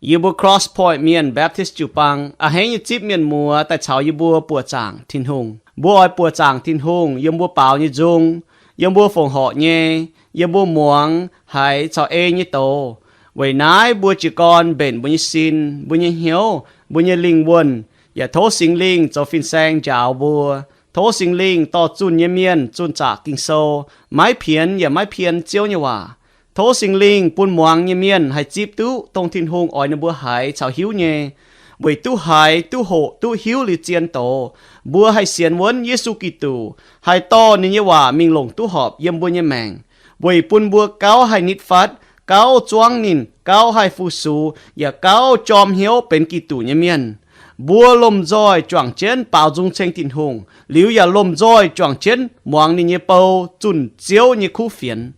Yie mbuo Cross Point Mienh Baptist jiu-baang a'hneiv nyei zipv mienh muoz daaih caux yie mbuo buoqc zaangc Tin-Hungh. Mbuo oix buoqc zaangc Tin-Hungh yiem mbuo baaux nyei nzung, yiem mbuo fongc horc nyei, yiem mbuo muangx haiz caux ei nyei doz. Weic naaiv mbuo jiez gorn mbenc mbuo nyei sin, mbuo nyei hnyouv, mbuo nyei lingh wuonh, yaac tov Singx Lingh zoux fin-saeng njaaux mbuo. Tov Singx Lingh dorh zunh nyei mienh zunh zaqc Ging-Sou, maiv pienx yaac maiv pien Ziouv nyei waac. Tov Singx Lingh bun muangx nyei mienh haih zipv duqv dongh Tin-Hungh oix ninh mbuo haiz caux hiuv nyei, weic duqv haiz, duqv hoqc, duqv hiuv liuz zien doz, mbuo haih sienx wuonv Yesu Giduc, haih dorh ninh nyei waac mingh longc duqv horpc yiem mbuo nyei maengc, weic bun mbuo gauh haih nitv fatv, gauh zuangv ninh, gauh haih fu-sux, yaac gauh jorm hnyouv benx Giduc nyei mienh. Mbuo lomh nzoih juangc jienv baaux nzung ceng Tin-Hungh, liuz yaac lomh nzoih juangc jienv muangx ninh nyei bou zunh Ziouv nyei kuv fienx.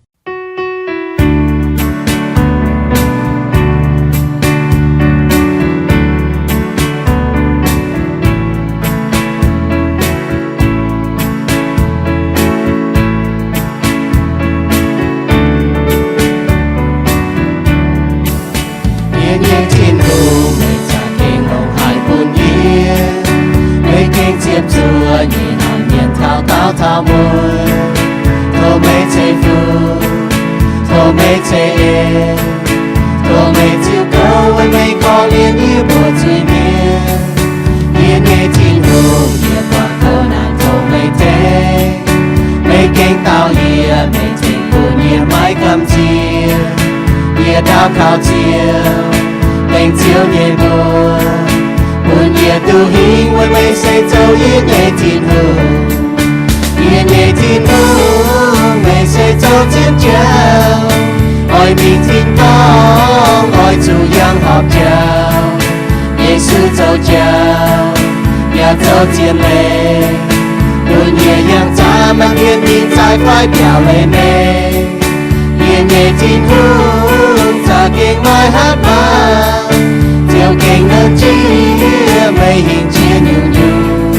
Yie nyei Tin-Hungh, meih za'gengh longc haic bun yie. Meih gengh ziepc zuoqc nyei hnamv mienh taux daauh taux mueiz. Tov meih ceix fuqv, tov meih ceix en, tov meih ziux gouv weic meih korv-lienh yie mbuo zuiz-mienh. Yie nyei Tin-Hungh, yie buatc kouv naanc tov meih tengx. Meih gengh dau yie, meih tengx bun yie maiv gamh nziex. Yie daux gaux Ziouv, lengc Ziouv nyei mbuox, bun yie duqv hingh weic meih se zoux yie nyei Tin-Hungh. Yie nyei Tin-Hungh, meih se zoux zien jauv, oix mingh tin-dorngh, oix zuqc yangh horpc jauv. Yesu zoux jauv yaac zoux zien leiz, bun yie yangh zaqc maaih pien mingh zaaic fai biaux leiz meih. Yie nyei Tin-Hungh za'gengh maiv hatc maaz, Ziouv gengh nernh jiex meih hingh jiex nyungc-nyungc.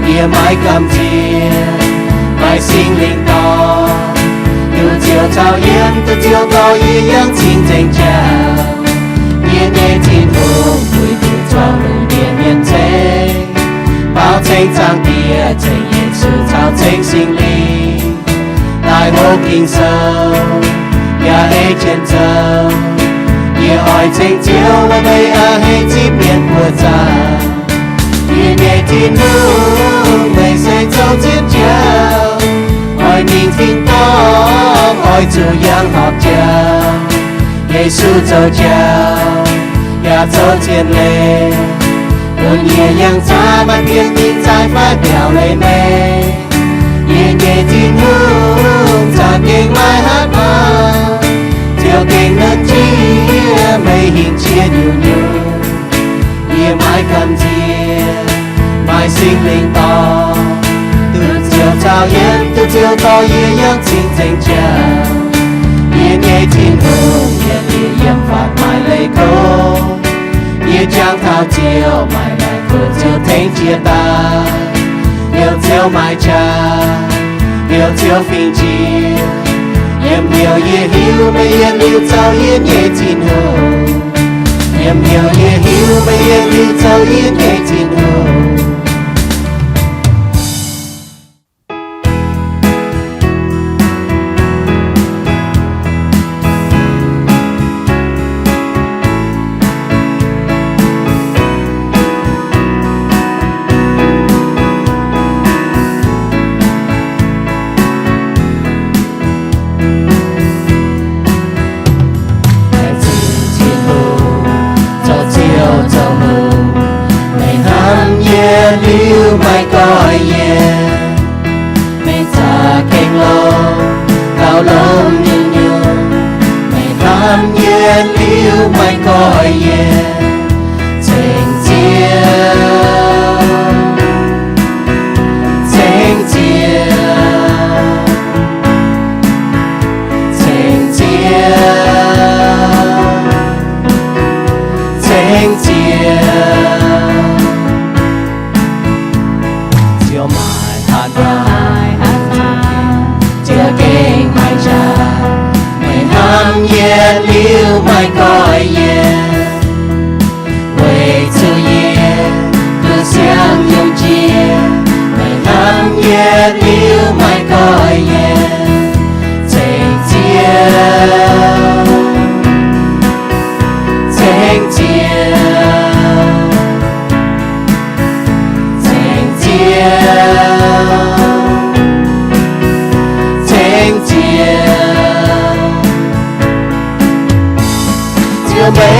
Yie maiv gamh nziex, maaih Singx Lingh dorh, duqv Ziouv caux yiem, duqv Ziouv dorh yie yangh cing-nzengc jauv. Yie nyei Tin-Hungh, wuic duqv zuangx lungh ndiev mienh ceng, baaux ceng Zaangc Diex, ceng Yesu caux ceng Singx Lingh, daaih hopv Ging-Sou yaac ei jien zoux. Yie oix ceng Ziouv weic meih a'hneiv zipv mienh buoqc zaangc. Yie nyei Tin-Hungh, meih se zoux zien jauv, oix mingh tin-dorngh, oix zuqc yangh horpc jauv. Yesu zoux jauv yaac zoux zien leiz, bun yie yangh zaqc maaih pien mingh zaaic fai biaux leiz meih. Yie nyei Tin-Hungh za'gengh maiv hatc maaz, Ziouv gengh nernh jiex meih hingh jiex nyungc-nyungc. Yie maiv gamh nziex, maaih Singx Lingh dorh, duqv Ziouv caux yiem, duqv Ziouv dorh yie yangh cing-nzengc jauv. Yie nyei Tin-Hungh, yie bieqc yiem faatv maaih leiz kouv. Yie jangx taux Ziouv, maaih laaix kuv Ziouv tengx jiex daaih. Heuc Ziouv maaih qaqv, heuc Ziouv fingx jiex. Yiem hnyouv yie hiuv meih yiem liuz zoux yie nyei Tin-Hungh. Yiem hnyouv yie hiuv meih yiem liuz zoux yie nyei Tin-Hungh. Laengz zingh Tin-Hungh, zoux Ziouv zoux hungh, meih hnamv yie liuz maiv goiv yie. Meih za'gengh longx, gauh longx nyungc-nyungc, meih hnamv yie liuz maiv goiv yie. Ceng Ziouv, ceng Ziouv, ceng Ziouv, ceng Ziouv. Ziouv maaih hatc maaz, Ziouv gengh maaih qaqv, meih hnamv yie liuz maiv goiv yie.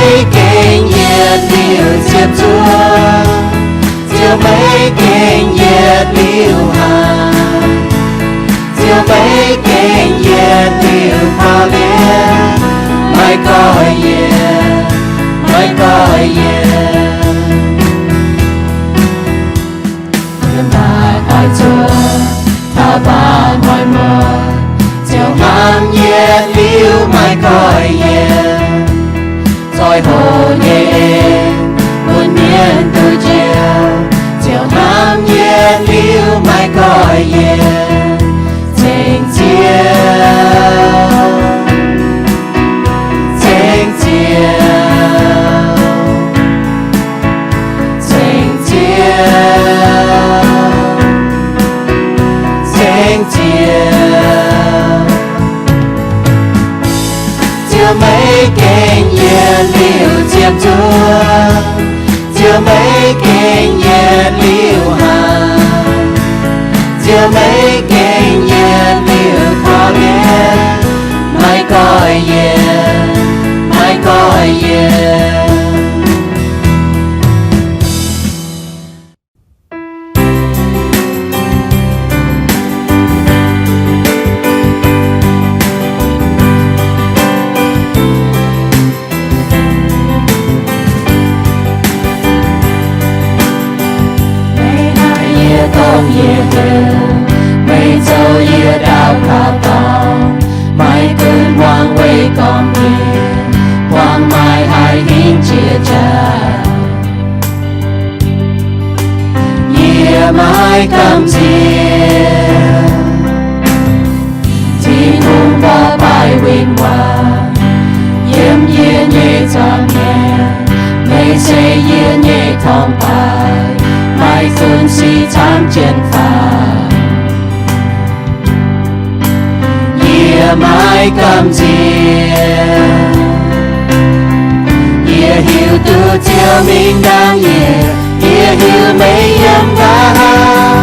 Meih gengh yietc liuz ziepc zuoqv, Ziouv, meih gengh yietc liuz haic. Ziouv, meih gengh yietc liuz korv-lienh, maiv goiv yienx, maiv goiv yienx. Yiem da'nyeic oix zuqc taux da'nyeic muoz, Ziouv hnamv yietc liuz maiv goiv yienx. Zoih hoc nyei en, bun mienh duqv njoux, Ziouv hnamv yietc liuz maiv goiv yienx. Ceng Ziouv, ceng Ziouv, ceng Ziouv, ceng Ziouv. Ziouv, meih gengh yietc liuz ziepc zuoqv, Ziouv, meih gengh yietc liuz haic. Ziouv, meih gengh yietc liuz korv-lienh, maiv goiv yienx, maiv goiv yienx. Meih haih yie dongh yie heuc, meih zoux yie ndau kaux dorngx, maiv gunv hmuangx weic gormx nyei, hmuangx maaih haih hingv jiex jaax. Yie maiv gamh nziex Tin-Hungh mborqv baaih win-wangc yiem yie nyei nza'hmien. Meih se yie nyei torngv baaih, maiv zunc sic camv jienv faaux. Yie maiv gamh nziex. Yie hiuv duqv Ziouv mingh dangh yie. Yie hiuv meih yiem nqa'haav.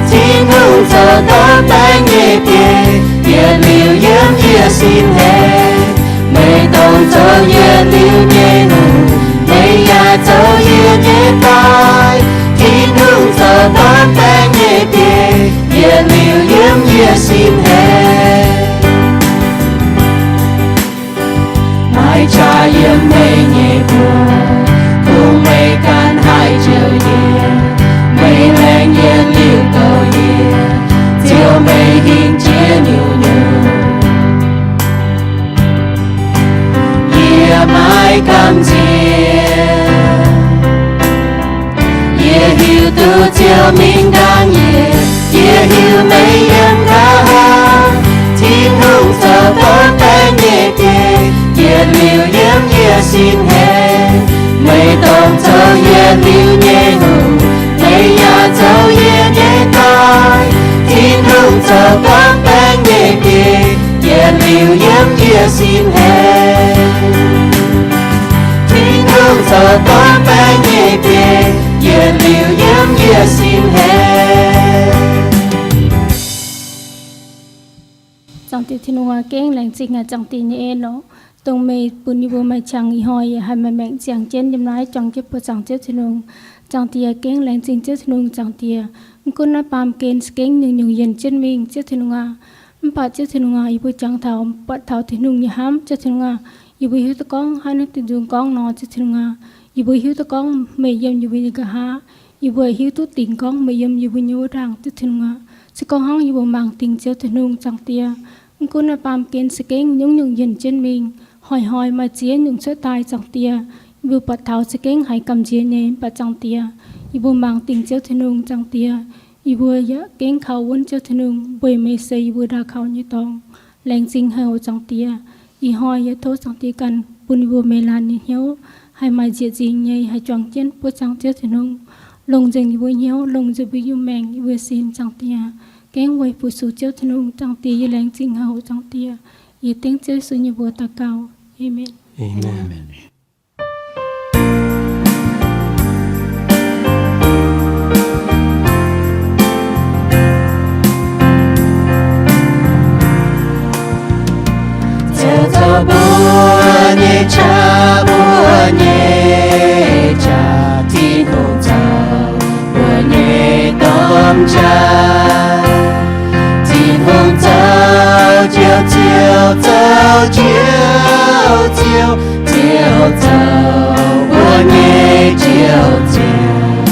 Tin-Hungh zoux dorn baengc nyei biei, yietc liuz yiem yie sin haic. Meih dongh zoux yietc liuz nyei hungh, meih yaac zoux yie nyei dorn. Tin-Hungh zoux dorn baengc nyei biei, yietc liuz yiem yie sin haic. Maaih qaqv yiem meih nyei mbuox, kungx meih ganh haih njoux yie. Meih laengz yietc liuz douc yie, Ziouv, meih hingh jiex nyungc-nyungc. Yie maiv gamh nziex. Yie hiuv duqv Ziouv mingh dangh yie. Yie hiuv meih yiem nqa'haav. Tin-Hungh zoux dorn baengc nyei biei, yietc liuz yiem yie sin haic. Meih dongh zoux yietc liuz nyei hungh, meih yaac zoux yie nyei dorn. Tin-Hungh zoux dorn baengc nyei biei, yietc liuz yiem yie sin haic. Tin-Hungh zoux dorn baengc nyei biei, yietc liuz yiem yie sin haic. Zaangc Diex Tin-Hungh aac, gengh laengz zingh haic Zaangc Diex nyei en oc, dongh meih bun yie mbuo maaih qangx ih hnoi yaac haih maaih maengc ziangh jienv yiem naaiv juangc jienv mbuox Zaangc Ziouv Tin-Hungh. Zaangc Diex, gengh laengz zingh Ziouv Tin-Hungh. Zaangc Diex, mv gunv naaiv baamh gen za'gengh nyungc-nyungc yienc jienv mingh, Ziouv Tin-Hungh aac. Mv baac Ziouv Tin-Hungh aac, yie mbuo jangx taux, buatc taux Tin-Hungh nyei hnamv, Ziouv Tin-Hungh aac. Yie mbuo hiuv duqv gorngv haaix norm diuh nzung gorngv nor, Ziouv Tin-Hungh aac, yie mbuo hiuv duqv gorngv meih yiem yie mbuo nyei nqa'haav. Yie mbuo hiuv duqv dingc gorngv meih yiem yie mbuo nyei wuov ndaangc, Ziouv Tin-Hungh aac. Se gorngv hnangv yie mbuo mangc dingc Ziouv Tin-Hungh, Zaangc Diex, mv gunv naaiv baamh gen za'gengh nyungc-nyungc yienc jienv mingh, hnoi-hnoi maaih ziex nyungc cuotv daaih, Zaangc Diex, yie mbuo buatc taux za'gengh haiz gamh nziex nyei. Mv baac Zaangc Diex, yie mbuo mangc dingc Ziouv Tin-Hungh, Zaangc Diex, yie mbuo yaac gengh kaux wuonv Ziouv Tin-Hungh, weic meih se yie mbuo ndau kaux nyei dorngx. Laengz zingh haic oc, Zaangc Diex. Ih hnoi yie tov Zaangc Diex ganh bun yie mbuo meih laanh nyei hnyouv haih maaih nzieqc nzingc nyei haih juangc jienv buoqv zaangc Ziouv Tin-Hungh, longc nzengc yie mbuo hnyouv, longc nzengc mbuo nyei maengc, yie mbuo sin, Zaangc Diex. Gengh weic fu-sux Ziouv Tin-Hungh, Zaangc Diex, yie laengz zingh haic oc, Zaangc Diex. Yie dengv Ziouv Yesu nyei mbuox daux gaux. Aamen. Aamen. Ziouv zoux mbuo nyei qaqv, mbuo Ziouv, Ziouv, Ziouv zoux mbuo nyei Ziouv, Ziouv,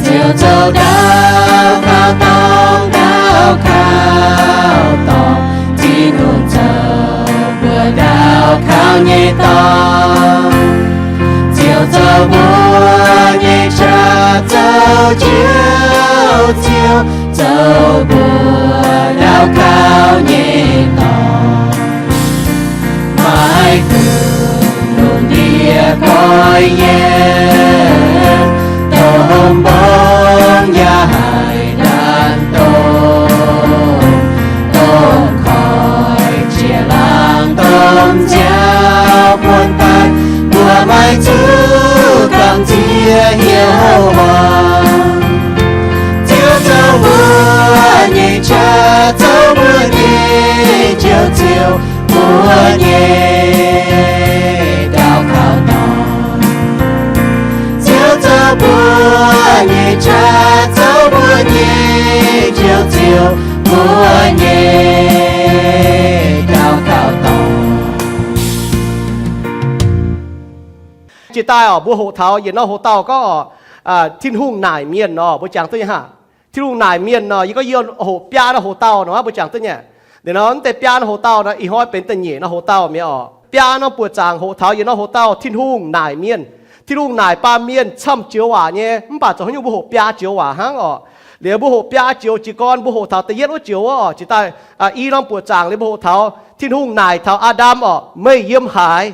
Ziouv zoux ndau kauv dorngx, ndau kauv dorngx, Tin-Hungh zoux mbuo ndau kauv nyei dorngx. Ziouv zoux mbuo nyei qaqv, zoux Ziouv, Ziouv zoux mbuo ndau kauv nyei dorngx. Maiv gunv lungh ndiev goiv yiem, dongh mbong yaac haih ndaatv dongh, dongh koiv jiex laangz, dongh nziaaux buonv daaih, mbuo maiv zuqc gamh nziex hnyouv haic. Ziouv zoux mbuo nyei qaqv, zoux mbuo nyei Ziouv, Ziouv mbuo nyei ndau kauv dorngx. Ziouv zoux mbuo nyei qaqv, zoux mbuo nyei Ziouv, Ziouv mbuo nyei ndau kauv dorngx. Jiex daaih oc, mbuo hoqc taux yietc norm hoc-dauh gorngv oc, Tin-Hungh naaic mienh nor, mbuo jangx duqv nyei hnangv. Tin-Hungh naaic mienh nor, yie gorngv yie hoqc biaa norm hoc-dauh nor, mbuo jangx duqv nyei. Liuz nor, mv deix biaa norm hoc-dauh nor, ih hnoi benx da'nyeic norm hoc-dauh mi'aqv oc. Biaa norm buoqc zaangc hoqc taux yietc norm hoc-dauh, Tin-Hungh naaic mienh. Tin-Hungh naaic baamh mienh camv joux waac nyei, mv baac zoux haaix nyungc mbuo hoqc biaa joux waac hnangv oc. Liuz mbuo hoqc biaa joux jiez gorn, mbuo hoqc taux da'yietv wuov joux oc, jiex daaih i norm buoqc zaangc liuz mbuo hoqc taux Tin-Hungh naaic taux Aa^ndam oc, meih yiem haaix?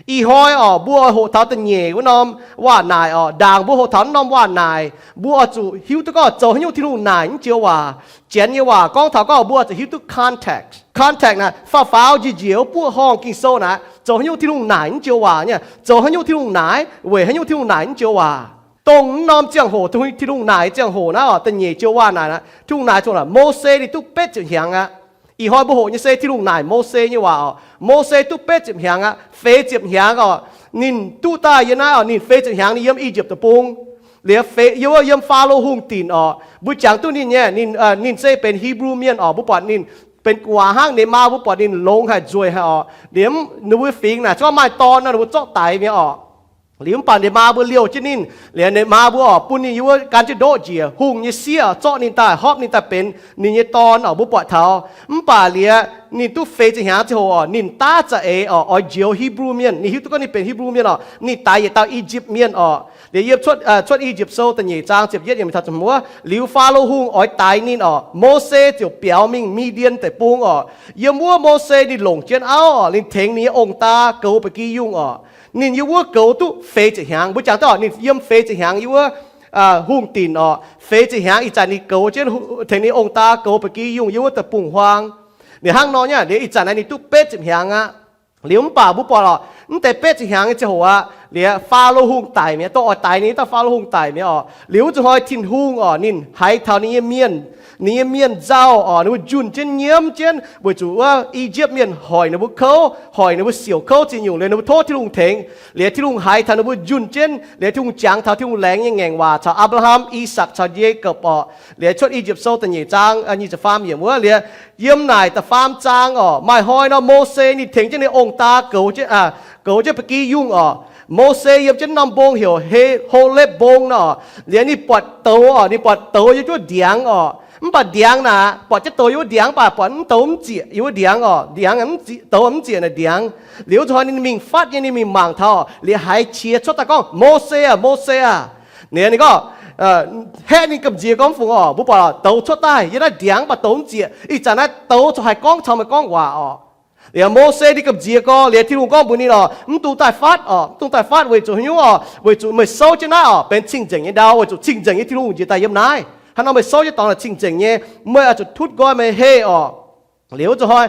Ih hnoi oc, mbuo oix hoqc taux da'nyeic wuov norm waac-naaic oc. Ndaangc mbuo hoqc taux wuov norm waac-naaic, mbuo oix zuqc hiuv duqv gorngv zoux haaix nyungc Tin-Hungh naaic naaiv joux waac. Janx nyei waac gorngv taux gorngv mbuo oix zuqc hiuv duqv context. Context naaic faaux faaux njiec njiec wuov buoqv horngh Ging-Sou naaic, zoux haaix nyungc Tin-Hungh naaic naaiv joux waac nyei, zoux haaix nyungc Tin-Hungh naaic, weic haaix nyungc Tin-Hungh naaic naaiv joux waac. Dongh wuov norm ziangh hoc, Tin-Hungh naaic ziangh hoc naaiv oc, da'nyeic joux waac naaic, Tin-Hungh naaic ziangh hoc, Mose ninh duqv betv ziepc hnyangx aqv. Ih hnoi mbuo hoqc nyei se Tin-Hungh naaic Mose nyei waac oc. Mose duqv betv ziepc hnyangx aqv, feix ziepc hnyangx oc. Ninh duqv daaih yiem naaiv oc, ninh feix ziepc hnyangx ninh yiem I^yipv Deic-Bung. Liuz feix yiem wuov, yiem Faalo Hungh dinc oc. Mbuo jangx duqv ninh nyei, ninh, ninh se benx Hipv^lu Mienh oc. Mbuo buatc ninh benx gu'nguaaz hnangv, ninh maa mbuo buatc ninh longx haic, nzueic haic oc. Liuz ninh mbuo fingx naaic zungv maaih dorn nor, ninh mbuo zorqv daix mi'aqv oc. Liuz mv baac ninh maa mbuo liouh jienv ninh, liuz ninh maa mbuo oc, bun ninh yiem wuov gan jienv ndoqv njiec, hungh nyei sieqv zorqv ninh daaih, hopv ninh daaih benx ninh nyei dorn oc. Mbuo buatc taux mv baac liuz ninh duqv feix ziepc hnyangx ziangh hoc oc, ninh daav za'eix oc, oix njoux Hipv^lu Mienh. Ninh hiuv duqv gorngv ninh benx Hipv^lu Mienh oc, ninh daix yietc dauh I^yipv Mienh oc. Liuz yiem Cuotv I^yipv Sou da'nyeic zaang ziepc yietv yiemc taux ziepc hmz, liuz Faalo Hungh oix daix ninh oc, Mose ziouc biaux mingh Mi^ndien Deic-Bung oc. Yiem wuov Mose ninh longc jienv auv oc, ninh tengx ninh nyei ong-daa goux ba'gi yungh oc. Ninh yiem wuov goux duqv feix ziepc hnyangx. Mbuo jangx duqv oc, ninh yiem feix ziepc hnyangx yiem wuov hungh dinc oc. Feix ziepc hnyangx ih zanc ninh goux jienv, tengx ninh ong-daa goux ba'gi yungh yiem wuov deic-bung-huaang. Ninh hnangv nor nyei, liuz ih zanc naaiv ninh duqv betv ziepc hnyangx aqv. Liuz mv baac mbuo buatc oc, mv deix betv ziepc hnyangx nyei ziangh hoc aqv, liuz Faalo Hungh daic mi'aqv, dongh oix daix ninh nyei dauh Faalo Hungh daic mi'aqv oc. Liuz wuov zuqc hnoi Tin-Hungh oc, ninh haiz taux ninh nyei mienh, ninh nyei mienh nzauh oc, ninh mbuo njunh jienv nyiemv jienv weic zuqc wuov I^yipv Mienh hoic ninh mbuo kouv, hoic ninh mbuo siouc kouv ziex nyungc, liuz ninh mbuo tov Tin-Hungh tengx. Liuz Tin-Hungh haiz taux ninh mbuo njunh jienv, liuz Tin-Hungh jangx taux Tin-Hungh laengz nyei ngaengc waac caux Apc^laa^ham, I^sakc caux Yaakopv oc. Liuz Cuotv I^yipv Sou da'nyeic zaang nyic ziepc faam yiemc wuov, liuz yiem naaic da'faam zaang oc, maaih hnoi nor Mose ninh tengx jienv ninh ong-daa goux jienv, goux jienv ba'gi yungh oc. Mose yiem jienv norm mbong heuc Holepv Mbong nor oc. Liuz ninh buatc douz oc, ninh buatc douz yiem wuov ndiangx oc. Mv baac ndiangx naaic, buatc jienv douz yiem wuov ndiangx, mv baac buatc mv douz mv zieqc yiem wuov ndiangx oc. Ndiangx, douz mv zieqc naaic ndiangx. Liuz wuov zuqc hnoi ninh mingh fatv nyei, ninh mingh mangc taux, liuz haiz qiex cuotv daaih gorngv, Mose aah! Mose aah! Ninh, ninh gorngv, haeqv ninh gamh nziex gorngv, mv fungc oc, mbuo buatc douz cuotv daaih yiem naaiv ndiangx, mv baac douz mv zieqc. Ih zanc naaiv douz corc haih gorngv caux meih gorngv waac oc. Liuz Mose ninh gamh nziex gorngv, liuz Tin-Hungh gorngv mbuox ninh oc, mv dungx daaih fatv oc, mv dungx daaih fatv weic zuqc haaix nyungc oc? Weic zuqc meih souv jienv naaiv oc benx cing-nzengc nyei ndau, weic zuqc cing-nzengc nyei Tin-Hungh njiec daaih yiem naaiv. Hnangv nor meih souv jienv dorngx naaic cing-nzengc nyei, meih oix zuqc tutv nqoi meih heh oc. Liuz wuov zuqc hnoi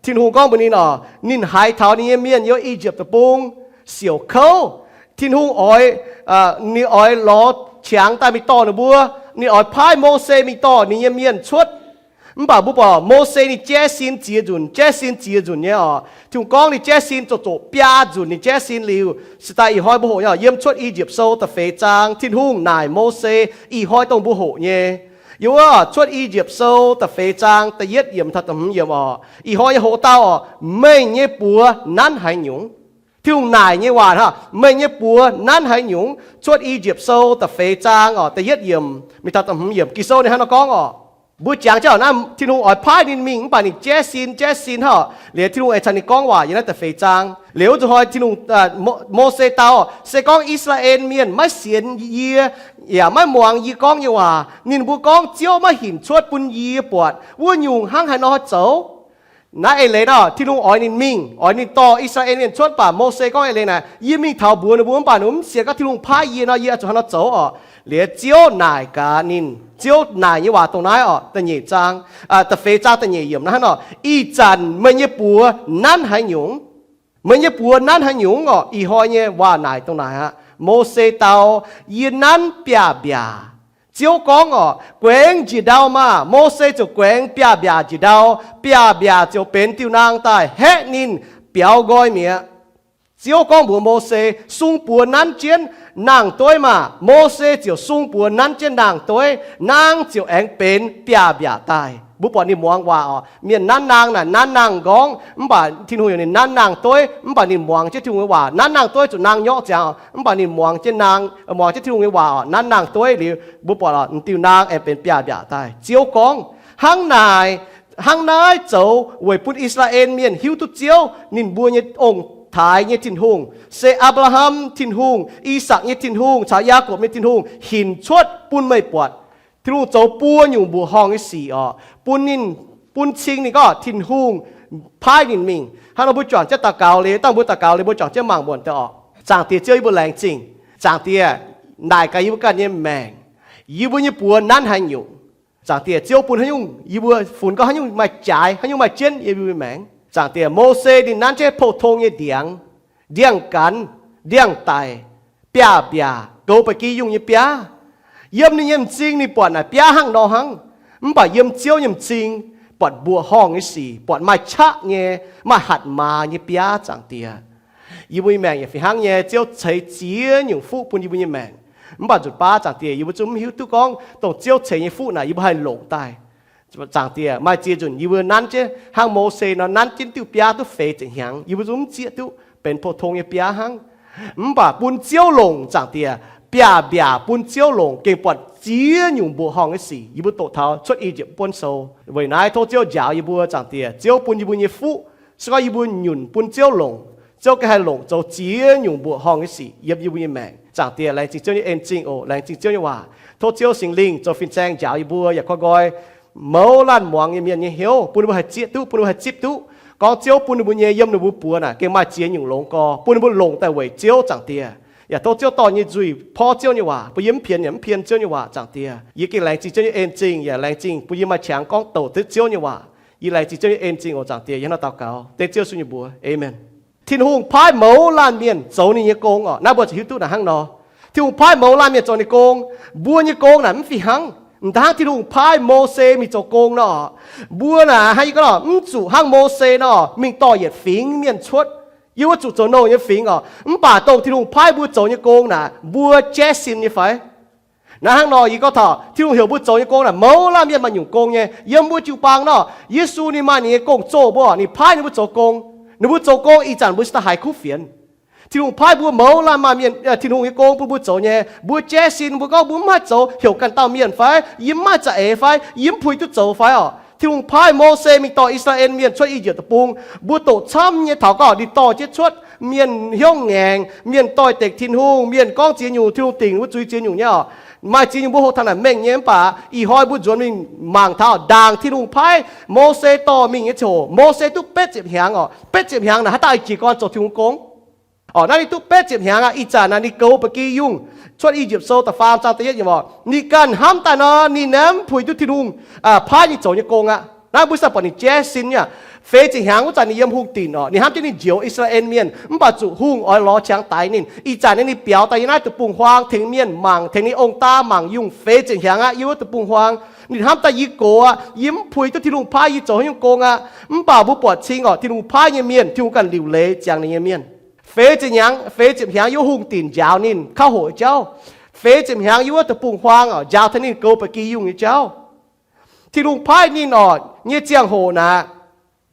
Tin-Hungh gorngv mbuox ninh oc, ninh haiz taux ninh nyei mienh yiem I^yipv Deic-Bung siouc kouv. Tin-Hungh oix, ninh oix lorz qangx daaih mingh dorh ninh mbuo. Ninh oix paaiv Mose mingh dorh ninh nyei mienh cuotv. Mv baac mbuo buatc Mose ninh jaiv sin ziex nzunc, jaiv sin ziex nzunc nyei oc. Tin-Hungh gorngv ninh jaiv sin zoqc zoqc biaa nzunc ninh jaiv sin liuz, se daaih ih hnoi mbuo hoqc nyei oc, yiem Cuotv I^yipv Sou da'feix zaang, Tin-Hungh naaic Mose, ih hnoi dongh mbuo hoqc nyei. Yiem wuov Cuotv I^yipv Sou da'feix zaang da'yietv yiemc taux da'hmz yiemc oc, ih hnoi nyei hoc-dauh oc, meih nyei buoz nanv haaix nyungc? Tin-Hungh naaic nyei waac hnangv, meih nyei buoz nanv haaix nyungc? Cuotv I^yipv Sou da'feix zaang oc, da'yietv yiemc mingh taux da'hmz yiemc, Ging-Sou ninh hnangv nor gorngv oc. Mbuo jangx jienv oc, naaiv Tin-Hungh oix paaiv ninh mingh, mv baac ninh jaiv sin, jaiv sin hnangv oc. Liuz Tin-Hungh aengx caux ninh gorngv waac yiem naaiv da'feix zaang. Liuz wuov nzunc hnoi Tin-Hungh, Mose dau, Se gorngv I^saa^laa^en Mienh maiv sienx yie, yaac maiv muangx yie gorngv nyei waac, ninh mbuo gorngv Ziouv maiv hinc cuotv bun yie buatc, wuov nyungc hnangv haaix nor zoux? Naaiv eix leiz nor, Tin-Hungh oix ninh mingh, oix ninh dorh I^saa^laa^en Mienh cuotv, mv baac Mose gorngv eix leiz naaic, Yie mingh taux mbuox ninh mbuo, mv baac ninh mbuo mv sienx gorngv Tin-Hungh paaiv yie nor, yie oix zuqc haaix nor zoux oc? Liuz Ziouv naaic gaax ninh, Ziouv naaic nyei waac dongh naaiv oc, da'nyeic zaang, da'feix zaang da'nyeic yiemc hnangv nor, Ih zanc meih nyei buoz nanv haaix nyungc? Meih nyei buoz nanv haaix nyungc oc? Ih hnoi nyei waac naaic dongh naaic aqv. Mose dau, Yie nanv biaav-mbiaac. Ziouv gorngv oc, Guaengx njiec ndau maah! Mose ziouc guaengx biaav-mbiaac njiec ndau. Biaav-mbiaac ziouc benx diuh naang daaih haeqv ninh, biaux nqoi mi'aqv. Ziouv gorngv mbuox Mose, Sung buoz nanv jienv naang-dueiv maah! Mose ziouc sung buoz nanv jienv naang-dueiv, naang ziouc aengx benx biaav-mbiaac daaih. Mbuo buatc ninh muangx waac oc. Mienh nanv naang naaic nanv naang nqorngv, mv baac Tin-Hungh heuc ninh nanv naang-dueiv, mv baac ninh muangx jienv Tin-Hungh nyei waac. Nanv naang-dueiv zuqc naang nyorqv ziangx, mv baac ninh muangx jienv naang, muangx jienv Tin-Hungh nyei waac oc, nanv naang-dueiv liuz, mbuo buatc oc, diuh naang aengx benx biaav-mbiaac daaih. Ziouv gorngv, Hnangv naaic, hnangv naaiv zoux weic bun I^saa^laa^en Mienh hiuv duqv Ziouv, ninh mbuo nyei ong-taaix nyei Tin-Hungh, se Apc^laa^ham Tin-Hungh, I^sakc nyei Tin-Hungh caux Yaakopv nyei Tin-Hungh hinc cuotv bun meih buatc. Tin-Hungh zoux buo nyungc mbuoqc horngh nyei sic oc, bun ninh, bun cing ninh gorngv Tin-Hungh paaiv ninh mingh. Hnangv nor mbuo juangc jienv daux gaux liuz, dangh mbuo daux gaux liuz mbuo juangc jienv mangc muonc deix oc. Zaangc Diex Ziouv, yie mbuo laengz zingh. Zaangc Diex, naaic gaax yie mbuo ganh nyei maengc, yie mbuo nyei buoz nanv haaix nyungc? Zaangc Diex, Ziouv bun haaix nyungc yie mbuo funx gorngv haaix nyungc maaih jaaix, haaix nyungc maaih jienv yiem yie mbuo nyei maengc? Zaangc Diex, Mose ninh nanv jienv pou-tong nyei ndiangx, ndiangx-gaanx, ndiangx-daic, biaav-mbiaac, goux ba'gi yungh nyei biaav. Yiem ninh nyei m'zing ninh buatc naaic biaav hnangv nor hnangv, mv baac yiem Ziouv nyei m'zing buatc mbuoqc horngh nyei sic, buatc maaih qaqv nyei, maaih hatc maaz nyei biaav. Zaangc Diex, yie mbuo nyei maengc yaac fih hnangv nyei, Ziouv ceix ziex nyungc fuqv bun yie mbuo nyei maengc. Mv baac nzunc baav, Zaangc Diex, yie mbuo zungv mv hiuv duqv gorngv dongh Ziouv ceix nyei fuqv naaic yie mbuo haih longc daaih. Zaangc Diex, maaih ziex nzunc yie mbuo nanv jienv hnangv Mose nor nanv jienv diuh biaav duqv feix ziepc hnyangx, yie mbuo zungv mv zieqv duqv, benx pou-tong nyei biaav hnangv. Mv baac bun Ziouv longc, Zaangc Diex, biaav-mbiaac bun Ziouv longc gengh buatc ziex nyungc mbuoqc horngh nyei sic. Yie mbuo doqc taux Cuotv I^yipv Buonv Sou. Weic naaiv tov Ziouv njaaux yie mbuo, Zaangc Diex, Ziouv bun yie mbuo nyei fuqv, se gorngv yie mbuo nyunc bun Ziouv longc, Ziouv gengh haih longc zoux ziex nyungc mbuoqc horngh nyei sic yiem yie mbuo nyei maengc. Zaangc Diex, laengz zingh Ziouv nyei en-zingh oc, laengz zingh Ziouv nyei waac. Tov Ziouv Singx Lingh zoux fin-saeng njaaux yie mbuo yaac koi nqoi mouz laanh muangx nyei mienh nyei hnyouv, bun ninh mbuo haih zieqv duqv, bun ninh mbuo haih zipv duqv gorngv Ziouv bun ninh mbuo nyei yiem ninh mbuo buoz naaic gengh maaih ziex nyungc longx gorx, bun ninh mbuo longc daaih weic Ziouv, Zaangc Diex. Yaac tov Ziouv dorh nyei nzuih porv Ziouv nyei waac, bun yie mv pien yaac mv pien Ziouv nyei waac, Zaangc Diex. Yie gengh laengz zingh Ziouv nyei en-zingh, yaac laengz zingh bun yie maaih qangx gorngv douc duqv Ziouv nyei waac. Yie laengz zingh Ziouv nyei en-zingh oc, Zaangc Diex. Yie hnangv nor daux gaux dengv Ziouv Yesu nyei mbuox, aamen. Tin-Hungh paaiv mouz laanh mienh zoux ninh nyei gong oc. Naaiv mbuo zuqc hiuv duqv naaic hnangv nor. Tin-Hungh paaiv mouz laanh mienh zoux ninh gong. Mbuo nyei gong naaic mv fih hnangv. M'daaih hnangv Tin-Hungh paaiv Mose mingh zoux gong nor, mbuo naaic hnangv yie gorngv nor, mv zuqc hnangv Mose nor mingh dorh yietc fingx mienh cuotv. Yie mbuo zuqc zoux nouh nyei fingx oc. Mv baac dongh Tin-Hungh paaiv mbuo zoux nyei gong naaic, mbuo jaiv sin nyei fai? Naaiv hnangv nor yie gorngv taux Tin-Hungh heuc mbuo zoux nyei gong naaic, mouz laanh mienh maaih nyungc gong nyei. Yiem mbuo jiu-baang nor, Yesu ninh maaih ninh nyei gong-zoh mbuo, ninh paaiv ninh mbuo zoux gong. Ninh mbuo zoux gong ih zanc mbuo se daaih haiz kuv fienx. Tin-Hungh paaiv mbuo mouz laanh maaih mienh, Tin-Hungh nyei gong bun mbuo zoux nyei. Mbuo jaiv sin, mbuo gorngv mbuo mv haih zoux, heuc ganh dauh mienh fai? Yie mv maaih za'eix fai? Yie mv puix duqv zoux fai oc? Tin-Hungh paaiv Mose mingh dorh I^saa^laa^en Mienh cuotv I^yipv Deic-Bung, mbuo doqc camv nyei taux gau ninh dorh jienv cuotv, mienh hnyouv ngaengc, mienh doix-dekc Tin-Hungh, mienh gorngv ziex nyungc, Tin-Hungh dingc wuov zuiz ziex nyungc nyei oc. Maaih ziex nyungc mbuo hoqc taux naaic mengh nyei, mv baac ih hnoi mbuo nzuonx mingh mangc taux ndaangc Tin-Hungh paaiv Mose dorh mingh nyei ziangh hoc, Mose duqv betv ziepc hnyangx oc. Betv ziepc hnyangx naaic haaix dauh jiex gorn zoux Tin-Hungh gong? Oc, naaiv ninh duqv betv ziepc hnyangx aqv. Ih zanc naaic ninh goux ba'gi yungh. Cuotv I^yipv Sou da'faam zaang da'yietv yiemc oc, ninh ganh hnamv daaih nor, ninh naaiv mv puix duqv Tin-Hungh paaiv ninh zoux nyei gong aqv. Naaiv mbuo sai buatc ninh jaiv sin nyei aqv. Feix ziepc hnyangx wuov zanc ninh yiem hungh dinc oc, ninh hnamv jienv ninh njoux I^saa^laa^en Mienh, mv baac zuqc hungh oix lorz qangx daix ninh. Ih zanc naaiv ninh biaux daaih yiem naaiv deic-bung-huaang tengx mienh mangc, tengx ninh ong-daa mangc yungh feix ziepc hnyangx aqv. Yiem wuov deic-bung-huaang ninh hnamv daaih, yie gox aqv, yie mv puix duqv Tin-Hungh paaiv yie zoux haaix nyungc gong aqv. Mv baac mbuo buatc cing oc, Tin-Hungh paaiv nyei mienh, Tin-Hungh ganh liuc leiz ziangx ninh nyei mienh. Feix ziepc hnyangx, feix ziepc hnyangx yiem hungh dinc njaaux ninh, kauv hoqc jauv. Feix ziepc hnyangx yiem wuov deic-bung-huaang oc, njaaux taux ninh goux ba'gi yungh nyei jauv. Tin-Hungh paaiv ninh orqc nyei ziangh hoc naaic,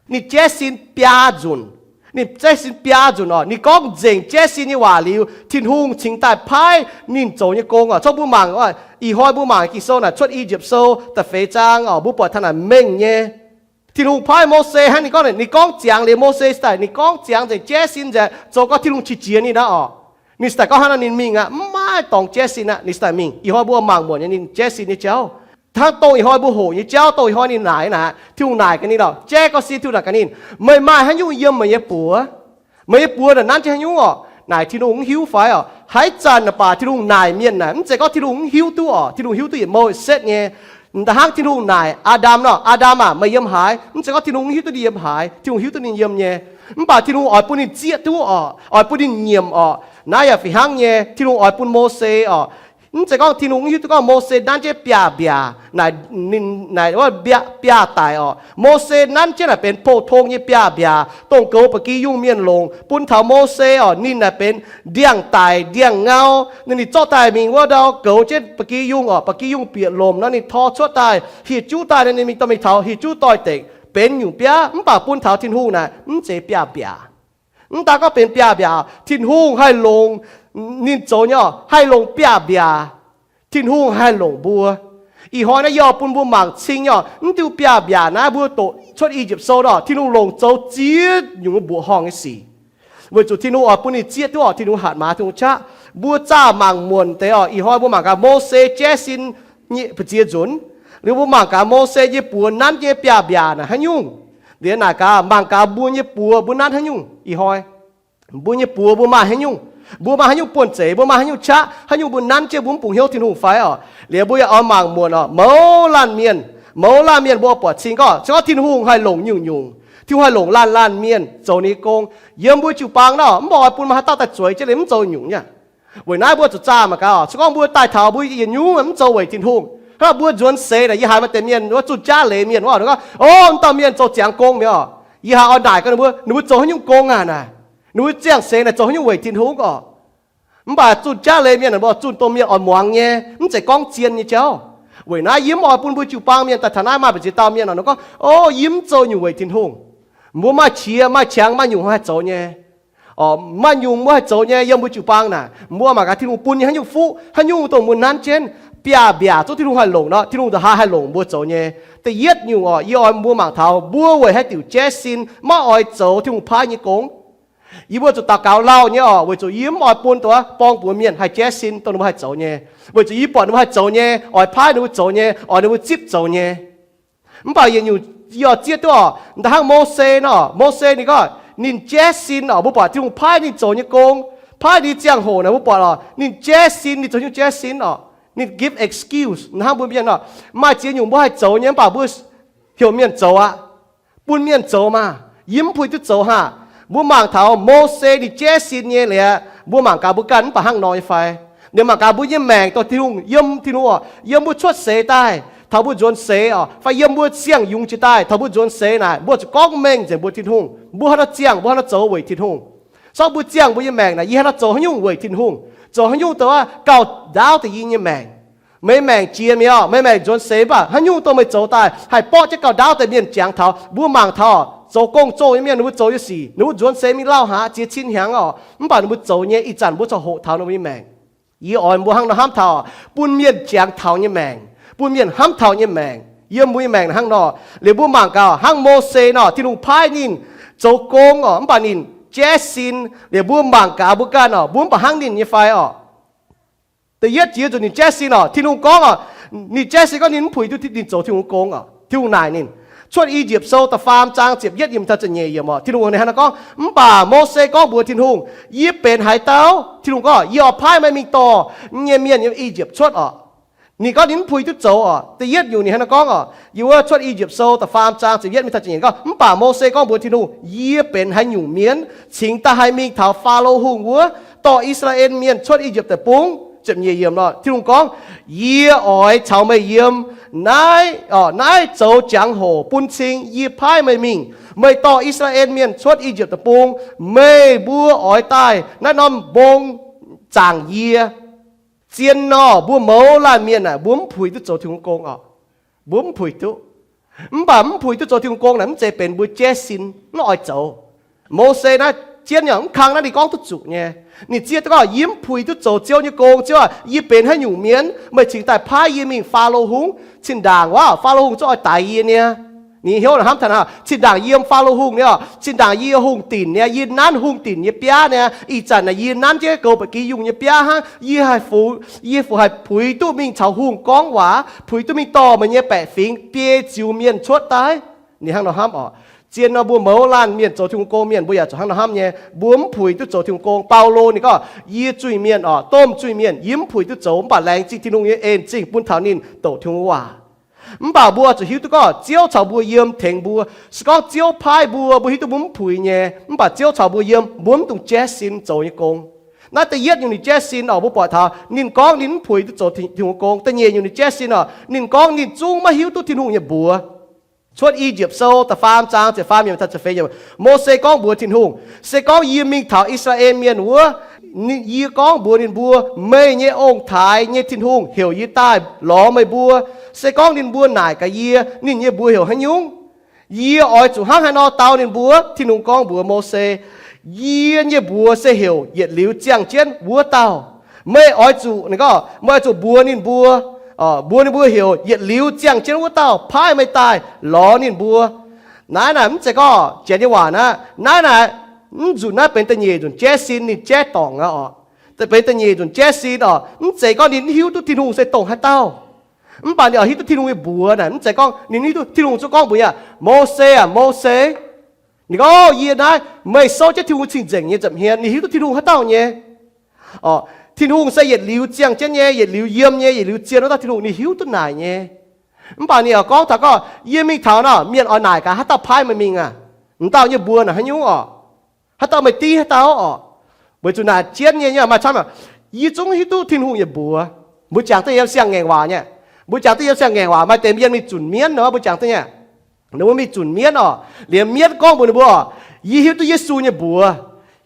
ninh jaiv sin biaa nzunc. Ninh jaiv sin biaa nzunc orqc. Ninh gorngv nzengc jaiv sin nyei waac liuz, Tin-Hungh cingx daaih paaiv ninh zoux nyei gong orqc. Corc mbuo mangc, ih hnoi mbuo mangc Ging-Sou naaic, Cuotv I^yipv Sou da'feix zaang orqc, mbuo buatc taux naaic mengh nyei. Tin-Hungh paaiv Mose hnangv ninh gorngv, ninh gorngv ziangx liuz Mose se daaih, ninh gorngv ziangx nzengc jaiv sin nzengc, zoux gorngv Tin-Hungh qiex jiez ninh aqv orqc. Ninh se daaih gorngv hnangv nor ninh mingh aqv, mv maaih dorngx jaiv sin aqv. Ninh se daaih mingh. Ih hnoi mbuo mangc muonc nyei ninh jaiv sin nyei jauv, hnangv dongh ih hnoi mbuo hoqc nyei jauv, dongh ih hnoi ninh naaic naaic, Tin-Hungh naaic gaax ninh orqc, jaiv gorngv sin Tin-Hungh naaic gaax ninh, meih maaih haaix nyungc yiem meih nyei buoz? Meih nyei buoz naaic nanv jienv haaix nyungc orqc? Naaic Tin-Hungh mv hiuv fai orqc? Haaix zanc naaic baac Tin-Hungh naaic mienh naaic, mv zeiz gorngv Tin-Hungh mv hiuv duqv orqc. Tin-Hungh hiuv duqv yietc mouc setv nyei. Da'hnangv Tin-Hungh naaic Aa^ndam nor, Aa^ndam aac, meih yiem haaix? Mv zeiz gorngv Tin-Hungh mv hiuv duqv ninh yiem haaix, Tin-Hungh hiuv duqv ninh yiem nyei. Mv baac Tin-Hungh oix bun ninh zieqv duqv orqc, oix bun ninh nyiemc orqc. Naaiv yaac fih hnangv nyei, Tin-Hungh oix bun Mose orqc, mv zeiz gorngv Tin-Hungh mv hiuv duqv gorngv Mose nanv jienv biaav mbiaac, naaic ninh naaic biaav daic orqc. Mose nanv jienv naaic benx pou-tong nyei biaav mbiaac, dongh goux ba'gi yungh mienh longc, bun taux Mose orqc, ninh naaic benx ndiangx-daic ndiangx-ngau. Ninh, ninh zorqv daaih mingh wuov ndau goux jienv ba'gi yungh orqc, ba'gi yungh bieqc lomc nor ninh tor cuotv daaih, hieh juv daaih nor ninh mingh dorh mingh taux hieh juv doix-dekc benx nyungc biaav, mv baac bun taux Tin-Hungh naaic mv zeiz biaav mbiaac. Mv daan gorngv benx biaav mbiaac, Tin-Hungh haih longc ninh zoux nyei orqc, haih longc biaav mbiaac. Tin-Hungh haih longc mbuo. Ih hnoi naaiv yie oix bun mbuo mangc cing nyei orqc, mv diuh biaav mbiaac naaiv mbuo doqc Cuotv I^yipv Sou orqc, Tin-Hungh longc zoux ziex nyungc mbuoqc horngh nyei sic. Weic zuqc Tin-Hungh oix bun ninh zieqv duqv orqc, Tin-Hungh hatc maaz Tin-Hungh qaqv. Mbuo zaah mangc muonc deix orqc. Ih hnoi mbuo mangc gaax Mose jaiv sin nyei ba'ziex nzunc. Liuz mbuo mangc gaax Mose nyei buoz nanv nyei biaav mbiaac naaic haaix nyungc. Liuz naaic gaax mangc gaax mbuo nyei buoz mbuo nanv haaix nyungc ih hnoi. Mbuo nyei buoz mbuo maaih haaix nyungc? Mbuo maaih haaix nyungc buonv-zeic? Mbuo maaih haaix nyungc qaqv? Haaix nyungc mbuo nanv jienv mbuo mv bungx hnyouv Tin-Hungh fai orqc? Liuz mbuo yaac oix mangc muonc orqc, mouz laanh mienh, mouz laanh mienh mbuo buatc cing gorngv, se gorngv Tin-Hungh haih longc nyungc-nyungc, Tin-Hungh haih longc laanh laanh mienh zoux ninh nyei gong. Yiem mbuo jiu-baang nor, mv baac oix bun maaih haaix dauh daaih zueiz jienv liuz mv zoux nyungc nyei. Weic naaiv mbuo zuqc zaah mangc gaax orqc, se gorngv mbuo daaih taux mbuo yietc nyungc mv zoux weic Tin-Hungh. Hnangv mbuo nzuonx seix naaic, yie haiz maaih deix mienh wuov zunh jaav leiz mienh wuov, gorngv, O, m'dauh mienh zoux ziangx gong mi'aqv orqc. Yie haiz oix naaic gaax ninh mbuo, ninh mbuo zoux haaix nyungc gong aqv naaic? Ninh mbuo ziangh seix naaic zoux haaix nyungc weic Tin-Hungh orqc? Mv baac zunh jaav leiz mienh, mbuo zunh dongh mienh oix muangx nyei, mv zeiz gorngv zien nyei jauv. Weic naaiv yie mv oix bun mbuo jiu-baang mienh daaih taux naaiv maaih mbu'ziex dauh mienh orqc, ninh gorngv, O, yie mv zoux nyungc weic Tin-Hungh. Mbuo maaih qiex maaih qangx maaih nyungc haih zoux nyei. Orqc, maaih nyungc mbuo haih zoux nyei yiem mbuo jiu-baang naaic, mbuo mangc gaax Tin-Hungh bun nyei haaix nyungc fuqv, haaix nyungc dongh mbuo nanv jienv biaav mbiaac zungv Tin-Hungh haih longc nor, Tin-Hungh nzauc haaix haih longc mbuo zoux nyei. Da'yietv nyungc orqc, yie oix mbuo mangc taux mbuo weic haaix diuc jaiv sin maiv oix zoux Tin-Hungh paaiv nyei gong. Yie mbuo zuqc daux gaux lauh nyei orqc, weic zuqc yie mv oix bun dongh wuov borng-buoz mienh haih jaiv sin dongh ninh mbuo haih zoux nyei. Weic zuqc yie buatc ninh mbuo haih zoux nyei, oix paaiv ninh mbuo zoux nyei, oix ninh mbuo zipv zoux nyei. Mv baac yietc nyungc yie oix zieqv duqv orqc, da'hnangv Mose nor, Mose ninh gorngv ninh jaiv sin orqc, mbuo buatc Tin-Hungh paaiv ninh zoux nyei gong, paaiv ninh ziangh hoc naaic mbuo buatc orqc, ninh jaiv sin, ninh zoux nyungc jaiv sin orqc, ninh give excuse. Hnangv mbuo mienh orqc, maaih ziex nyungc mbuo haih zoux nyei mv baac mbuo heuc mienh zoux aqv. Bun mienh zoux maah! Yie mv puix duqv zoux haac. Mbuo mangc taux Mose ninh jaiv sin nyei liuz, mbuo mangc gaax mbuo ganh mv baac hnangv nor nyei fai? Liuz mangc gaax mbuo nyei maengc dongh Tin-Hungh, yiem Tin-Hungh orqc, yiem mbuo cuotv seix daaih, taux mbuo nzuonx seix orqc, fai yiem mbuo siang-yungz jiex daaih, taux mbuo nzuonx seix naaic, mbuo zuqc gorngv mengh nzengc mbuo Tin-Hungh, mbuo haaix nor ziangh, mbuo haaix nor zoux weic Tin-Hungh. Sortv mbuo ziangh mbuo nyei maengc naaic, yie haaix nor zoux haaix nyungc weic Tin-Hungh, zoux haaix nyungc dongh wuov gauh ndaauv deix yie nyei maengc. Meih maengc jiex mi'aqv, meih maengc nzuonx seix mv baac haaix nyungc dongh meih zoux daaih haih borqv jienv gauh ndaauv deix mienh jangx taux. Mbuo mangc taux zoux gong-zoh nyei mienh, ninh mbuo zoux nyei sic, ninh mbuo nzuonx seix mingh lauh haaix ziex cin hnyangx orqc, mv baac ninh mbuo zoux nyei, ih zanc mbuo corc hoqc taux ninh mbuo nyei maengc. Yie oix mbuo hnangv nor hnamv taux, bun mienh jangx taux nyei maengc, bun mienh hnamv taux nyei maengc. Yiem mbuo nyei maengc hnangv nor, liuz mbuo mangc gaax hnangv Mose nor, Tin-Hungh paaiv ninh zoux gong orqc, mv baac ninh jaiv sin. Liuz mbuo mangc gaax mbuo ganh orqc, mbuo mv baac hnangv ninh nyei fai orqc? Da'yietv jiex zuqc ninh jaiv sin orqc, Tin-Hungh gorngv orqc, ninh jaiv sin gorngv ninh mv puix duqv ninh zoux Tin-Hungh gong orqc. Tin-Hungh naaic ninh, Cuotv I^yipv Sou da'faam zaang ziepc yietv yiem taux ziepc nyeic yiemc orqc, Tin-Hungh ninh hnangv nor gorngv, mv baac Mose gorngv mbuox Tin-Hungh, Yie benx haaix dauh? Tin-Hungh gorngv, Yie oix paaiv meih mingh dorh nyei mienh yiem I^yipv cuotv orqc. Ninh gorngv ninh mv puix duqv zoux orqc. Da'yietv nyungc ninh hnangv nor gorngv orqc, yiem wuov Cuotv I^yipv Sou da'faam zaang ziepc yietv mingh taux ziepc nyeic gorngv, mv baac Mose gorngv mbuox Tin-Hungh, Yie benx haaix nyungc mienh, cingx daaih haih mingh taux Faalo Hungh wuov, dorh I^saa^laa^en Mienh cuotv I^yipv Deic-Bung? Ziepc nyeic yiemc orqc, Tin-Hungh gorngv, Yie oix caux meih yiem naaiv, naaiv zoux jangx-hoc bun cing yie paaiv meih mingh. Meih dorh I^saa^laa^en Mienh cuotv I^yipv Deic-Bung, meih mbuo oix daaih naaiv norm mbong zaangc yie. Zien nor, mbuo mouz laanh mienh aah, mbuo mv puix duqv zoux Tin-Hungh gong orqc. Mbuo mv puix duqv. Mv baac mv puix duqv zoux Tin-Hungh gong naaic mv zeiz benx mbuo jaiv sin mv oix zoux. Mose naaiv jienv nyei mv kang naaiv ninh gorngv duqv zuqc nyei. Ninh zieqv duqv gorngv, yie mv puix duqv zoux Ziouv nyei gong. Ziouv aah, yie benx haaix nyungc mienh, meih cingx daaih paaiv yie mingh Faalo Hungh? Zinh ndaangc wuov Faalo Hungh zungv oix daix yie niaa. Ninh hnyouv hnamv taux naaiv, zinh ndaangc yie yiem Faalo Hungh niaa, zinh ndaangc yie hungh dinc niaa, yie nanv hungh dinc nyei biaav niaa. Ih zanc naaic yie nanv jienv goux ba'gi yungh nyei biaav hnangv. Yie haih fu, yie fu haih puix duqv mingh caux hungh gorngv waac, puix duqv mingh dorh meih nyei baeqc fingx biei ziux mienh cuotv daaih? Ninh hnangv nor hnamv oc. Zien nor mbuo mouz laanh mienh zoux Tin-Hungh gong mienh mbuo yaac zuqc hnangv nor hnamv nyei. Mbuo mv puix duqv zoux Tin-Hungh gong. Baulo ninh gorngv, yie zuiz-mienh oc, domh zuiz-mienh, yie mv puix duqv zoux, mv baac laengz zingh Tin-Hungh nyei en zingh bun taux ninh doqc Tin-Hungh waac. Mv baac mbuo zuqc hiuv duqv gorngv Ziouv caux mbuo yiem tengx mbuo. Se gorngv Ziouv paaiv mbuo, mbuo hiuv duqv mbuo mv puix nyei, mv baac Ziouv caux mbuo yiem, mbuo mv dungx jaiv sin zoux nyei gong. Naaiv da'yietv nyungc ninh jaiv sin oc, mbuo buatc taux ninh gorngv ninh mv puix duqv zoux Tin-Hungh gong. Da'nyeic nyungc ninh jaiv sin oc, ninh gorngv ninh zungv maiv hiuv duqv Tin-Hungh nyei mbuox. Cuotv I^yipv Sou da'faam zaang ziepc faam yiemc taux ziepc feix yiemc, Mose gorngv mbuox Tin-Hungh, se gorngv yie mingh taux I^saa^laa^en Mienh wuov, yie gorngv mbuox ninh mbuo, meih nyei ong-taaix nyei Tin-Hungh heuc yie daaih lorz meih mbuo. Se gorngv ninh mbuo naaic gaax yie, ninh nyei mbuox heuc haaix nyungc? Yie oix zuqc hnangv haaix nor dau ninh mbuo? Tin-Hungh gorngv mbuox Mose, yie nyei mbuox se heuc yietc liuz ziangh jienv wuov dauh. Meih oix zuqc, ninh gorngv, meih oix zuqc mbuox ninh mbuo, mbuox ninh mbuo heuc yietc liuz ziangh jienv wuov dauh paaiv meih daaih lorz ninh mbuo. Naaiv naaic mv zeiz gorngv janx nyei waac naaiv. Naaiv naaic, mv nzunc naaiv benx da'nyeic nzunc jaiv sin ninh jaiv dorngc aqv oc. Da'benx da'nyeic nzunc jaiv sin oc, mv zeiz gorngv ninh hiuv duqv Tin-Hungh se dongh haaix dauh. Mv baac ninh oix hiuv duqv Tin-Hungh nyei mbuox naaic, mv zeiz gorngv ninh hiuv duqv Tin-Hungh zungv gorngv mbuox ninh, Mose aah, Mose, ninh gorngv, yie naaiv meih souv jienv Tin-Hungh cing-nzengc nyei nza'hmien, ninh hiuv duqv Tin-Hungh haaix dauh nyei. Tin-Hungh se yietc liuz ziangh jienv nyei, yietc liuz yiem nyei, yietc liuz zien wuov dauh Tin-Hungh, ninh hiuv duqv naaic nyei. Mv baac ninh yaac gorngv taux gorngv, yie mingh taux nor, mienh oix naaic gaax haaix dauh paaiv meih mingh aqv? M'dauh nyei mbuox naaic haaix nyungc oc? Haaix dauh meih div haaix dauh oc? Weic zuqc naaic jienv nyei, maaih camv, yie zungv hiuv duqv Tin-Hungh nyei mbuox. Mbuo jangx duqv yiem siang-ngaengc waac nyei. Mbuo jangx duqv yiem siang-ngaengc waac, maaih deix mienh mingh zunc mienv nor, mbuo jangx duqv nyei. Ninh mbuo mingh zunc mienv oc, liemh mienv gorngv mbuox ninh mbuo, yie hiuv duqv Yesu nyei mbuox,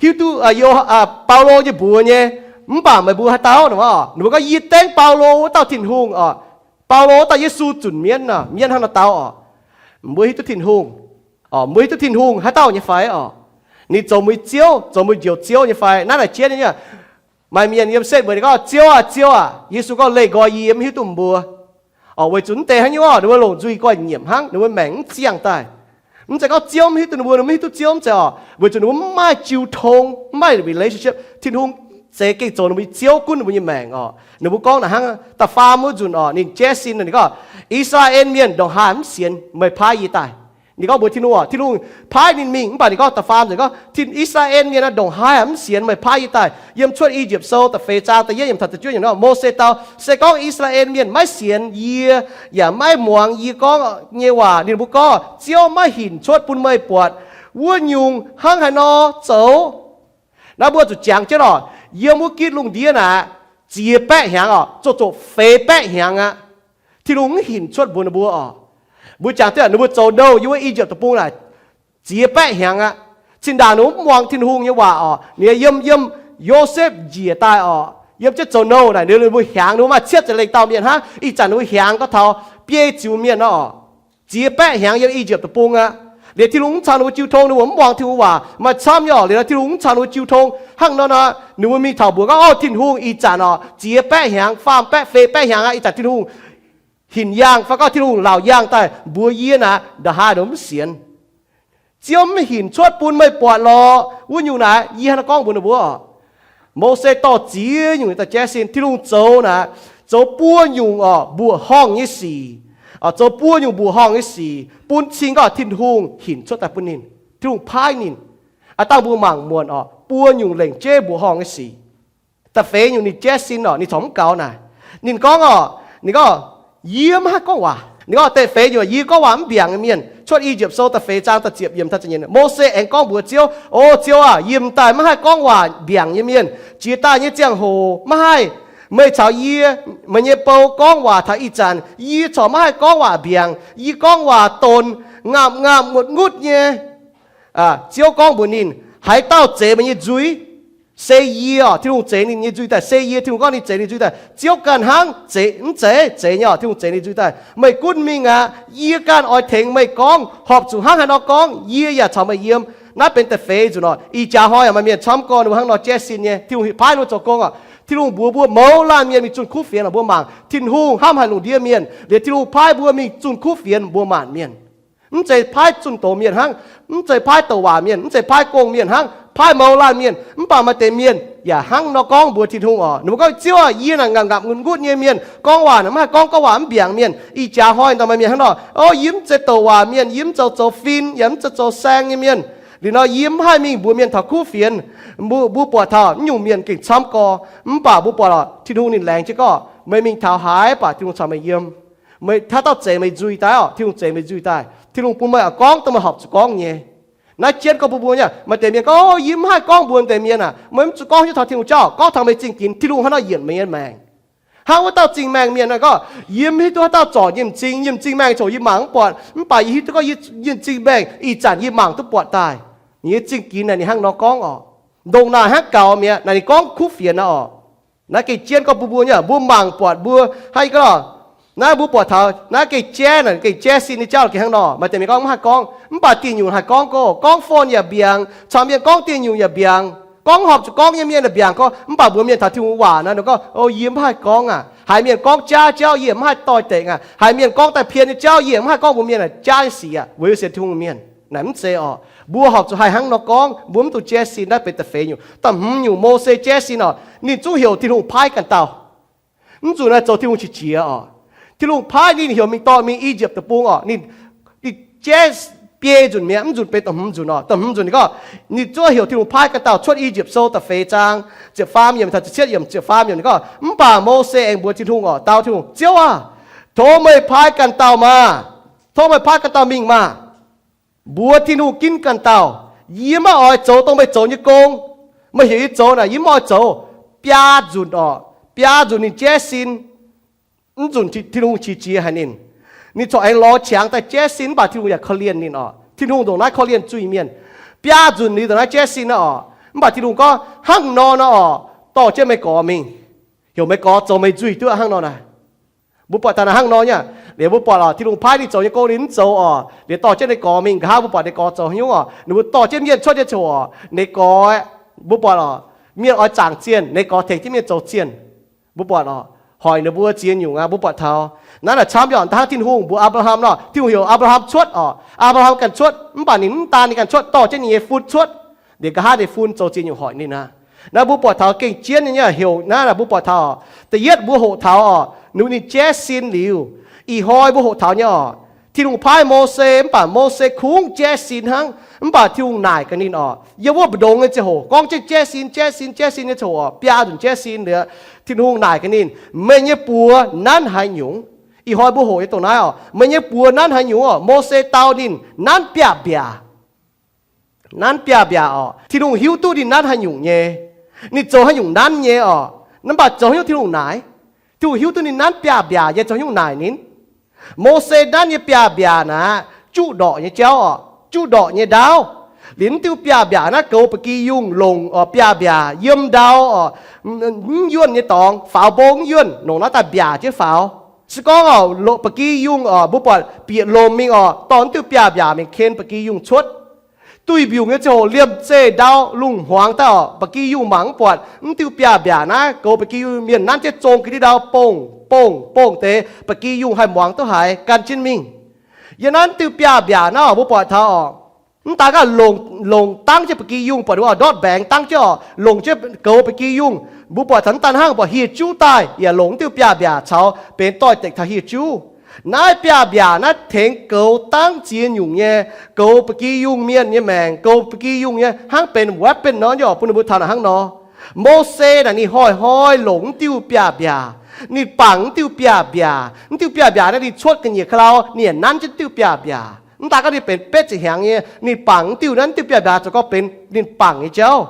hiuv duqv Baulo nyei mbuox nyei. Mv baac meih mbuo haaix dauh? Ninh mbuo gorngv, yie dengv Baulo wuov dauh Tin-Hungh oc. Baulo wuov dauh Yesu zunc mienv nor, mienv hnangv nor dau oc. Mbuo hiuv duqv Tin-Hungh, mbuo hiuv duqv Tin-Hungh haaix dauh nyei fai oc? Ninh zoux mbuo nyei Ziouv, zoux mbuo njoux Ziouv nyei fai? Naaiv naaic jienv nyei. Maaih mienh yiem setv mbuox ninh gorngv, Ziouv aah, Ziouv aah. Yesu gorngv, leih nqoi yie, yie mv hiuv duqv mbuo. Oc, weic zuqc mv deix haaix nyungc oc, ninh mbuo longc nzuih nqoi nyiemc hnangv, ninh mbuo maengc mv ziangh daaih. Mv zeiz gorngv Ziouv mv hiuv duqv ninh mbuo, ninh mv hiuv duqv Ziouv, mv zeiz oc. Weic zuqc ninh mbuo mv maaih jiu tong, mv maaih relationship. Tin-Hungh zeix gengh zoux ninh mbuo nyei Ziouv gunv ninh mbuo nyei maengc oc. Ninh mbuo gorngv naaic hnangv, da'faam wuov nzunc oc, ninh jaiv sin ninh gorngv, I^saa^laa^en Mienh ndongc haaix mv sienx meih paaiv yie daaih? Ninh gorngv mbuox Tin-Hungh oc, Tin-Hungh paaiv ninh mingh, mv baac ninh gorngv da'faam nzunc gorngv, I^saa^laa^en Mienh ndongc haaix mv sienx meih paaiv yie daaih? Yiem Cuotv I^yipv Sou da'feix zaang da'yietv yiemc taux da'juov yiemc nor, Mose dau, se gorngv I^saa^laa^en Mienh maiv sienx yie, yaac maiv muangx yie gorngv nyei waac, ninh mbuo gorngv, Ziouv maiv hinc cuotv bun meih buatc wuov nyungc, hnangv haaix nor zoux? Naaiv mbuo zuqc jangx jienv oc, yiem wuov gitv lungh ndiev naaic, ziex baeqv hnyangx oc, zoqc zoqc feix baeqv hnyangx aqv. Tin-Hungh mv hinc cuotv mbuox ninh mbuo oc. Mbuo jangx jienv ninh mbuo zoux nouh yiem wuov I^yipv Deic-Bung naaic, ziex baeqv hnyangx aqv. Zinh ndaangc ninh mbuo mv muangx Tin-Hungh nyei waac oc, ninh yiem, yiem Yosepv njiec daaih oc, yiem jienv zoux nouh naaic, ninh mbuo hiaangx, ninh mbuo maaih cietv ziepc lengh dauh mienh hnangv. Ih zanc ninh mbuo hiaangx gorngv taux biei ziux mienh nor oc. Ziex baeqv hnyangx yiem I^yipv Deic-Bung aqv. Liuz Tin-Hungh mv caux ninh mbuo jiu tong, ninh mbuo mv muangx Tin-Hungh waac, maaih camv nyei oc. Liuz nor Tin-Hungh mv caux ninh mbuo jiu tong hnangv nor nor, ninh mbuo mingh taux mbuox gorngv, Orv, Tin-Hungh, ih zanc oc, ziex baeqv hnyangx, faam baeqv, feix baeqv hnyangx aqv. Ih zanc Tin-Hungh hinc yaangh fai gorngv Tin-Hungh laauc yaangh daaih mbuox yie naaic, ndongc haaix nor mv sienx. Ziouv mv hinc cuotv bun meih buatc lorqc. Wuov nyungc naaic yie hnangv naaiv gorngv mbuox ninh mbuo oc. Mose dorh ziex nyungc daaih jaiv sin. Tin-Hungh zoux naaic, zoux buo nyungc oc, mbuoqc horngh nyei sic, zoux buo nyungc mbuoqc horngh nyei sic bun cing gorngv Tin-Hungh hinc cuotv daaih bun ninh, Tin-Hungh paaiv ninh. Aav dangh mbuo mangc muonc oc, buo nyungc lengc jeiv mbuoqc horngh nyei sic. Da'feix nyungc ninh jaiv sin oc, ninh corc mv gaux naaic. Ninh gorngv oc, ninh gorngv, yie maiv haih gorngv waac. Ninh gorngv da'feix nyungc, yie gorngv waac mv mbiaangc nyei mienh. Cuotv I^yipv Sou da'feix zaang da'ziepc yiemc taux ziepc nyeic, Mose aengx gorngv mbuox Ziouv, O Ziouv aah, yie m'daaih maiv haih gorngv waac mbiaangc nyei mienh. Jiex daaih nyei ziangh hoc maiv haih. Meih caux yie, meih nyei bou gorngv waac taux ih zanc, yie corc maiv haih gorngv waac mbiaangc. Yie gorngv waac donx, ngaapv ngaapv ngutv ngutv nyei. Ziouv gorngv mbuox ninh, haaix dauh zeix meih nyei nzuih? Se yie oc, Tin-Hungh zeix ninh nyei nzuih daaih. Se yie, Tin-Hungh gorngv ninh zeix ninh nzuih daaih. Ziouv ganh hnangv, zeix, mv zeiz, zeix nyei oc, Tin-Hungh zeix ninh nzuih daaih. Meih gunv mingh aqv. Yie ganh oix tengx meih gorngv, horpc zuqc hnangv haaix nor gorngv, yie yaac caux meih yiem. Naaiv benx da'feix nzunc oc. Ih jaax hnoi yaac maaih mienh camv gorn ninh mbuo hnangv nor jaiv sin nyei. Tin-Hungh paaiv ninh mbuo zoux gong oc. Tin-Hungh mbuox mbuo mouz laanh mienh mingh zunh kuv fienx oc. Mbuo mangc Tin-Hungh hnamv haic lungh ndiev mienh, liuz Tin-Hungh paaiv mbuo mingh zunh kuv fienx mbuo maanc mienh. Mv zeiz paaiv zunh doz mienh hnangv, mv zeiz paaiv douc waac mienh, mv zeiz paaiv gong mienh hnangv, paaiv mouz laanh mienh. Mv baac maaih deix mienh yaac hnangv nor gorngv mbuox Tin-Hungh oc. Ninh mbuo gorngv, Ziouv aah, yie naaic ngaapc ngaapc nqutv nqutv nyei mienh, gorngv waac naaic mv haih gorngv, gorngv waac mv mbiaangc mienh. Ih jaax hnoi daaih maaih mienh hnangv nor, O, yie mv zeiz douc waac mienh, yie mv zoux zoux fin, yaac mv zeiz zoux saeng nyei mienh. Liuz nor yie mv haih mingh mbuox mienh taux kuv fienx. Mbuo, mbuo buatc taux naaiv nyungc mienh gengh camv gorn. Mv baac mbuo buatc oc, Tin-Hungh ninh laengz jienv gorngv, Meih mingh taux haaix, mv baac Tin-Hungh caux meih yiem. Meih haaix dauh zeix meih nzuih daaih oc, Tin-Hungh zeix meih nzuih daaih. Tin-Hungh bun meih oix gorngv dongh meih horpc zuqc gorngv nyei. Naaiv jienv gorngv bun mbuo nyei, maaih deix mienh gorngv, O, yie mv haih gorngv mbuox deix mienh aac. Meih mv zuqc gorngv nyei taux Tin-Hungh jauv, gorngv taux meih zingh ginx, Tin-Hungh hnangv nor yienc meih nyei maengc. Hnangv wuov dauh zingh maengh mienh nor gorngv, Yie mv hiuv duqv haaix dauh zorc yie m'zing, yie m'zing maengh coc yie mangc mv buatc, mv baac yie hiuv duqv gorngv yie, yie m'zing maengh ih zanc yie mangc duqv buatc daaih. Ninh nyei zingh ginx naaic ninh hnangv nor gorngv oc. Ndongc naaic hnangv gaux mi'aqv. Naaiv ninh gorngv kuv fienx aqv oc. Naaiv gengh jienv gorngv bun mbuo nyei, mbuo mangc buatc mbuo hnangv ih gorngv, naaiv mbuo buatc taux naaiv gengh jaiv naaic, gengh jaiv sin nyei jauv gengh hnangv nor. Maaih deix mienh gorngv mv haih gorngv, mv baac dieh nyungc haih gorngv gorngv, gorngv phone yaac mbiaangc, caux mienh gorngv dieh nyungc yaac mbiaangc, gorngv horpc zuqc gorngv nyei mienh yaac mbiaangc gorngv. Mv baac mbuox mienh taux Tin-Hungh waac naaic, ninh gorngv, O, yie mv haih gorngv aac. Haiz mienh gorngv jaav jauv yie mv haih doix-dekc aac. Haiz mienh gorngv daaih pien nyei jauv yie mv haih gorngv mbuox mienh aac, jaav nyei sic aac, weic zuqc Tin-Hungh mienh naaic mv zeiz oc. Mbuo horpc zuqc haih hnangv nor gorngv. Mbuo mv dungx jaiv sin. Naaiv benx da'feix nyungc. Da'hmz nyungc Mose jaiv sin oc, ninh zungv heuc Tin-Hungh paaiv ganh dauh. Mv zuqc naaiv zoux Tin-Hungh qiex jiez oc. Tin-Hungh paaiv ninh heuc mingh dorh mingh I^yipv Deic-Bung oc. Ninh, ninh jaiv biei nzunc mi'aqv, mv nzunc benx da'hmz nzunc oc. Da'hmz nzunc ninh gorngv, ninh zungv heuc Tin-Hungh paaiv ganh dauh cuotv I^yipv Sou da'feix zaang ziepc faam yiemc taux ziepc cietv yiemc, ziepc faam yiemc ninh gorngv, Mv baac Mose aengx mbuox Tin-Hungh oc, dau Tin-Hungh, Ziouv aah! Tov meih paaiv ganh dauh maah! Tov meih paaiv ganh dauh mingh maah! Mbuox Tin-Hungh ginv ganh dauh, Yie maiv oix zoux dongh meih zoux nyei gong. Meih heuc yie zoux naaic yie mv oix zoux. Biaa nzunc oc, biaa nzunc ninh jaiv sin. Mv nzunc Tin-Hungh qiex jiez haic ninh. Ninh corc aengx lorz qangx daaih jaiv sin mv baac Tin-Hungh yaac korv-lienh ninh oc. Tin-Hungh ndongc naaiv korv-lienh zuiz-mienh. Biaa nzunc liuz ndongc naaiv jaiv sin aqv oc. Mv baac Tin-Hungh gorngv, Hnangv nor nor oc, dorh jienv meih gorx mingh, heuc meih gorx zoux meih nzuih duqv hnangv nor naaic. Mbuo buatc taux naaic hnangv nor nyei. Liuz mbuo buatc oc, Tin-Hungh paaiv ninh zoux nyei gong ninh mv zoux oc. Liuz dorh jienv ninh gorx mingh, nqa'haav mbuo buatc ninh gorx zoux haaix nyungc oc. Ninh mbuo dorh jienv mienh cuotv nyei ziangh hoc oc, ninh gorx, mbuo buatc oc, mienh oix zaangc zienh, ninh gorx tengx jienv mienh zoux zienh. Mbuo buatc oc, hoic ninh mbuo ziex nyungc aqv. Mbuo buatc taux naaiv naaic camv nyei oc. Hnangv Tin-Hungh mbuox Apc^laa^ham nor, Tin-Hungh heuc Apc^laa^ham cuotv oc. Apc^laa^ham ganh cuotv, mv baac ninh mv daan ninh ganh cuotv, dorh jienv ninh nyei fun cuotv. Liuz nqa'haav ninh fun zoux ziex nyungc hoic ninh aqv. Naaiv mbuo buatc taux gengh jienv nyei, heuc naaiv mbuo buatc taux, da'yietv mbuo hoqc taux oc, ninh jaiv sin liuz. Ih hnoi mbuo hoqc taux nyei oc, Tin-Hungh paaiv Mose, mv baac Mose kungx jaiv sin hnangv. Mv baac Tin-Hungh naaic gaax ninh oc, yiem wuov mbu'ndongx nyei ziangh hoc, gorngv jienv jaiv sin, jaiv sin, jaiv sin nyei ziangh hoc, biaa nzunc jaiv sin liuz, Tin-Hungh naaic gaax ninh, Meih nyei buoz nanv haaix nyungc? Ih hnoi mbuo hoqc nyei dongh naaiv oc, meih nyei buoz nanv haaix nyungc oc? Mose dau ninh, Nanv biaav-mbiaac. Nanv biaav-mbiaac oc. Tin-Hungh hiuv duqv ninh nanv haaix nyungc nyei. Ninh zoux haaix nyungc nanv nyei oc. Mv baac zoux haaix nyungc Tin-Hungh naaic? Tin-Hungh hiuv duqv ninh nanv biaav-mbiaac nyei, zoux haaix nyungc naaic ninh? Mose nanv nyei biaav-mbiaac naaic, juqv ndorqc nyei jauv oc, juqv ndorqc nyei ndaauv. Liuz mv diuh biaav-mbiaac naaiv goux ba'gi yungh longc oc, biaav-mbiaac yiem ndau oc, mv yuonh nyei dorngx, faaux mbong mv yuonh, longc naaiv daaih mbiaac jienv faaux. Se gorngv oc, ba'gi yungh oc, mbuo buatc bieqc lomc mingh oc, dorh mv diuh biaav-mbiaac mingh ken ba'gi yungh cuotv. Duih mbiungc nyei ziangh hoc liemh zeih ndau lungh hmuangx daaih oc, ba'gi yungh mangc mv buatc, mv diuh biaav-mbiaac naaiv goux ba'gi yungh mienh nanv jienv zong ga'ndiev ndau bongh bongh bongh deix, ba'gi yungh haih muangx duqv haiz gan jienv mingh. Yiem naaiv mv diuh biaav-mbiaac naaiv oc, mbuo buatc taux oc, mv daan gaax longc, longc dangv jienv ba'gi yungh, buatc oc, ndortv mbaengx dangv jienv oc, longc jienv goux ba'gi yungh. Mbuo buatc taux mv daan hnangv, buatc hieh juv daaih yaac longc mv diuh biaav-mbiaac caux benx doix-dekc taux hieh juv. Naaiv biaav-mbiaac naaiv tengx goux dangv ziex nyungc nyei, goux ba'gi yungh mienh nyei maengc, goux ba'gi yungh nyei, hnangv benx weapon nor, bun ninh mbuo taux naaic hnangv nor. Mose naaic ninh hnoi-hnoi longc mv diuh biaav-mbiaac, ninh bangc mv diuh biaav-mbiaac. Mv diuh biaav-mbiaac naaiv ninh cuotv ga'nyiec ka'lau, ninh yaac nanv jienv diuh biaav-mbiaac. Mv daan gaax ninh benx betv ziepc hnyangx nyei, ninh bangc mv diuh naaiv, mv diuh biaav-mbiaac zoux gorngv benx ninh bangc nyei jauv.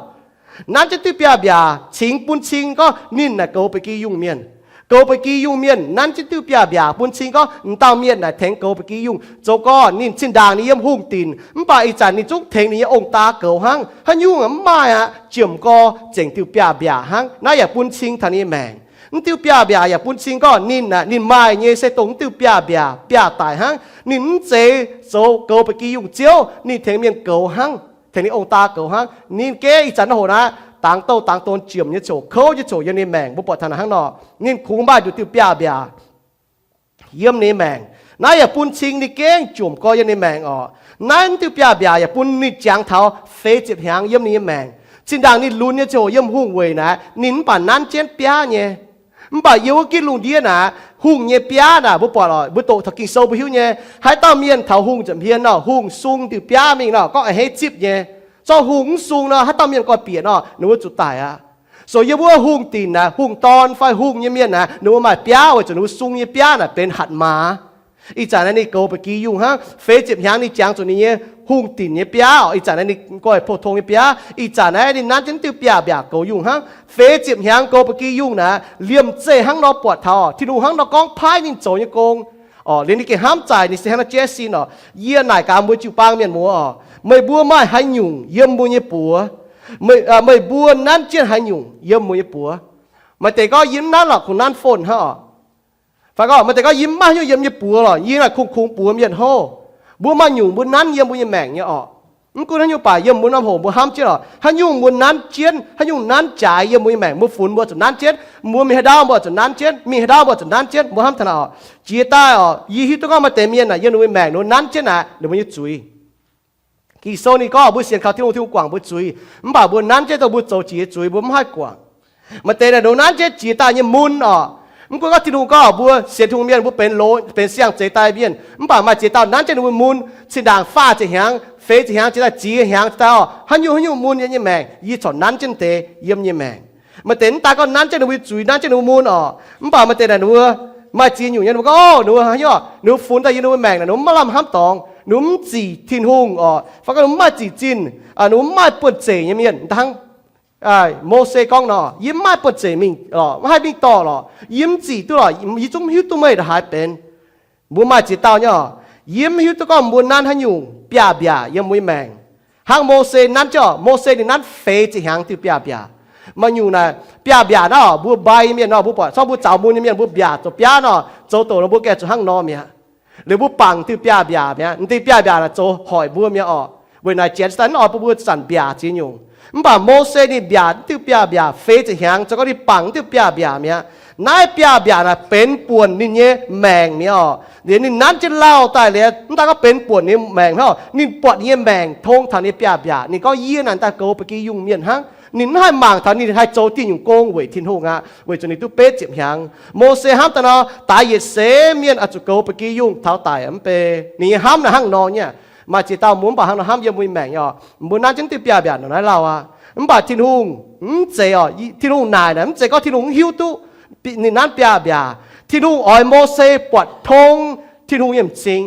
Nanv jienv diuh biaav-mbiaac cingx bun cing gorngv ninh naaic goux ba'gi yungh mienh. Goux ba'gi yungh mienh nanv jienv diuh biaav-mbiaac bun cing gorngv m'dauh mienh naaic tengx goux ba'gi yungh. Zoux gorx ninh zinh ndaangc ninh yiem hungh dinc, mv baac ih zanc ninh zungv tengx ninh nyei ong-daa goux hnangv. Haaix nyungc mv maaih aqv, jiem gorx zengc diuh biaav-mbiaac hnangv. Naaiv yaac bun cing taux ninh nyei maengc. Mv diuh biaav-mbiaac yaac bun cing gorngv ninh aeqv, ninh maaih nyei se dongh mv diuh biaav-mbiaac, biaav-daic hnangv. Ninh mv zeiz zoux goux ba'gi yungh ziouv, ninh tengx mienh goux hnangv, tengx ninh ong-daa goux hnangv. Ninh gengh ih zanc naaiv hoc naaiv dangx douh dangx donx, jiem nyei ziouc, kouv nyei ziouc yiem ninh maengc. Mbuo buatc taux naaic hnangv nor, ninh kungx maaih nduqc diuh biaav-mbiaac yiem ninh nyei maengc. Naaiv yaac bun cing ninh gengh jiem gorx yiem ninh nyei maengc orqc. Naaiv diuh biaav-mbiaac yaac bun ninh jangx taux feix ziepc hnyangx yiem ninh nyei maengc. Zinh ndaangc ninh lunx nyei ziouc yiem hungh weic naaic, ninh mv baac nanv jienv biaav nyei. Mv baac yiem wuov gitv lungh ndiev naaic, hungh nyei biaav naaic, mbuo buatc oc, mbuo doqc taux Ging-Sou mbuo hiuv nyei, haaix dauh mienh taux hungh nza'hmien nor, hungh sung diuh biaav mingh nor, gorngv a'hneiv zipv nyei. Zorqv hungh mv sung nor, haaix dauh mienh gorx-bieqc nor, ninh wuov zuqc daic aqv. So yiem wuov hungh dinc naaic, hungh dorn fai hungh nyei mienh naaic, ninh wuov maaih biaav weic zuqc ninh wuov sung nyei biaav naaic benx hatc maaz. Ih zanc naaiv ninh goux ba'gi yungh hnangv. Feix ziepc hnyangx ninh jangx zuqc ninh nyei hungh dinc nyei biaav oc. Ih zanc naaiv ninh goiv pou-tong nyei biaav. Ih zanc naaiv ninh nanv jienv diuh biaav-mbiaac goux yungh hnangv. Feix ziepc hnyangx goux ba'gi yungh naaic, liemh zeih hnangv nor buatc taux Tin-Hungh hnangv nor gorngv paaiv ninh zoux nyei gong oc. Liuz ninh gengh hnamv zaic, ninh se hnangv naaiv jaiv sin oc, yie naaic gaax mbuo jiu-baang mienh muoz oc, meih mbuo maaih haaix nyungc yiem mbuo nyei buoz? Meih mbuo nanv jienv haaix nyungc yiem mbuo nyei buoz? Maaih deix gorngv yie mv nanv lorqc, kungx nanv phone hnangv oc. Fai gorngv maaih deix gorngv yie mv maaih haaix nyungc yiem yie buoz lorqc, yie naaic kungx kungx buoz mienh hov. Mbuo maaih nyungc mbuo nanv yiem mbuo nyei maengc nyei oc. Mv gunv haaix nyungc baac yiem mbuo norm hoc mbuo hnamv jienv oc, haaix nyungc mbuo nanv jienv, haaix nyungc nanv jaaix yiem mbuo nyei maengc, mbuo funx mbuo zuqc nanv jienv, mbuo mingh haaix ndaauv mbuo zuqc nanv jienv, mingh haaix ndaauv mbuo zuqc nanv jienv, mbuo hnamv taux naaic oc. Jiex daaih oc, yie hiuv duqv gorngv maaih deix mienh naaic yiem ninh mbuo maengc ninh nanv jienv naaic ninh mbuo nyei zuiz. Ging-Sou ninh gorngv mbuo sienx kaux Tin-Hungh, Tin-Hungh guangc mbuo zuiz, mv baac mbuo nanv jienv dongh mbuo zoux jiex nyei zuiz mbuo mv haih guangc. Maaih deix naaic ninh nanv jienv jiex daaih nyei mun oc. Mv gunv gorngv Tin-Hungh gorngv mbuo sienx Tin-Hungh mienh mbuo benx loz benx siang-zeix daaih mienh, mv baac maaih ziex dauh nanv jienv ninh mbuo mun, zinh ndaangc faah ziepc hnyangx, feix ziepc hnyangx jiex daaih ziex hnyangx daaih oc, haaix nyungc haaix nyungc mun yiem nyei maengc, yie corc nanv jienv deix yiem nyei maengc. Maaih deix mv daan gorngv nanv jienv ninh mbuo nyei zuiz, nanv jienv ninh mbuo mun oc. Mv baac maaih deix naaic ninh mbuo maaih ziex nyungc nyei, ninh mbuo gorngv, ninh mbuo, ninh mbuo funx daaih yiem ninh mbuo maengc naaic ninh mbuo maiv lamh hnamv dorngx, ninh mbuo mv zic Tin-Hungh oc, fai gorngv ninh mbuo mv maaih zic zinh, ninh mbuo mv maaih buonv-zeic nyei mienh. Hnangv Mose gorngv nor, yie mv maaih buonv-zeic mingh lorqc, mv haih mingh dorh lorqc, yie mv zic duqv lorqc, yie zungv mv hiuv duqv meih ndongc haaix benx. Mbuo maaih ziex dauh nyei oc, yie mv hiuv duqv gorngv mbuo nanv haaix nyungc biaav-mbiaac yiem mbuo nyei maengc. Hnangv Mose nanv jienv oc, Mose ninh nanv feix ziepc hnyangx diuh biaav-mbiaac. Maaih nyungc naaic biaav-mbiaac naaiv oc, mbuo mbai mienh nor, mbuo buatc zorqv mbuo zaux mun nyei mienh mbuo mbiaac zoux biaav nor, zoux doqc nor mbuo gengh zuqc hnangv nor mi'aqv. Liuz mbuo bangc diuh biaav-mbiaac mi'aqv. M'dingh biaav-mbiaac naaic zoux hoic mbuo mi'aqv oc. Weic naaic Janx daaih mv oix bun mbuo zanc mbiaac ziex nyungc. Mv baac Mose ninh mbiaac diuh biaav-mbiaac feix ziepc hnyangx, zoux gorngv ninh bangc diuh biaav-mbiaac mi'aqv. Naaiv biaav-mbiaac naaic benx buonc ninh nyei maengc mi'aqv oc. Liuz ninh nanv jienv lauh daaih liuz, mv daan gorngv benx buonc ninh nyei maengc hnangv, ninh buatc ninh nyei maengc tong taux ninh biaav-mbiaac. Ninh gorngv, yie naaic daaih goux ba'gi yungh mienh hnangv. Ninh mv haih mangc taux ninh haih zoux dieh nyungc gong weic Tin-Hungh aqv, weic zuqc ninh duqv betv ziepc hnyangx. Mose hnamv daaih nor, daaix yietc seix mienh oix zuqc goux ba'gi yungh taux daic mv bei. Ninh nyei hnamv naaic hnangv nor nyei. Maaih ziex dauh mbuo mv baac hnangv nor hnamv yiem mbuo nyei maengc nyei oc, mbuo nanv jienv diuh biaav-mbiaac ndongc naaiv lauh aqv. Mv baac Tin-Hungh, Tin-Hungh naaic naaic mv zeiz gorngv Tin-Hungh mv hiuv duqv ninh nanv biaav-mbiaac. Tin-Hungh oix Mose buatc tong Tin-Hungh nyei m'zing.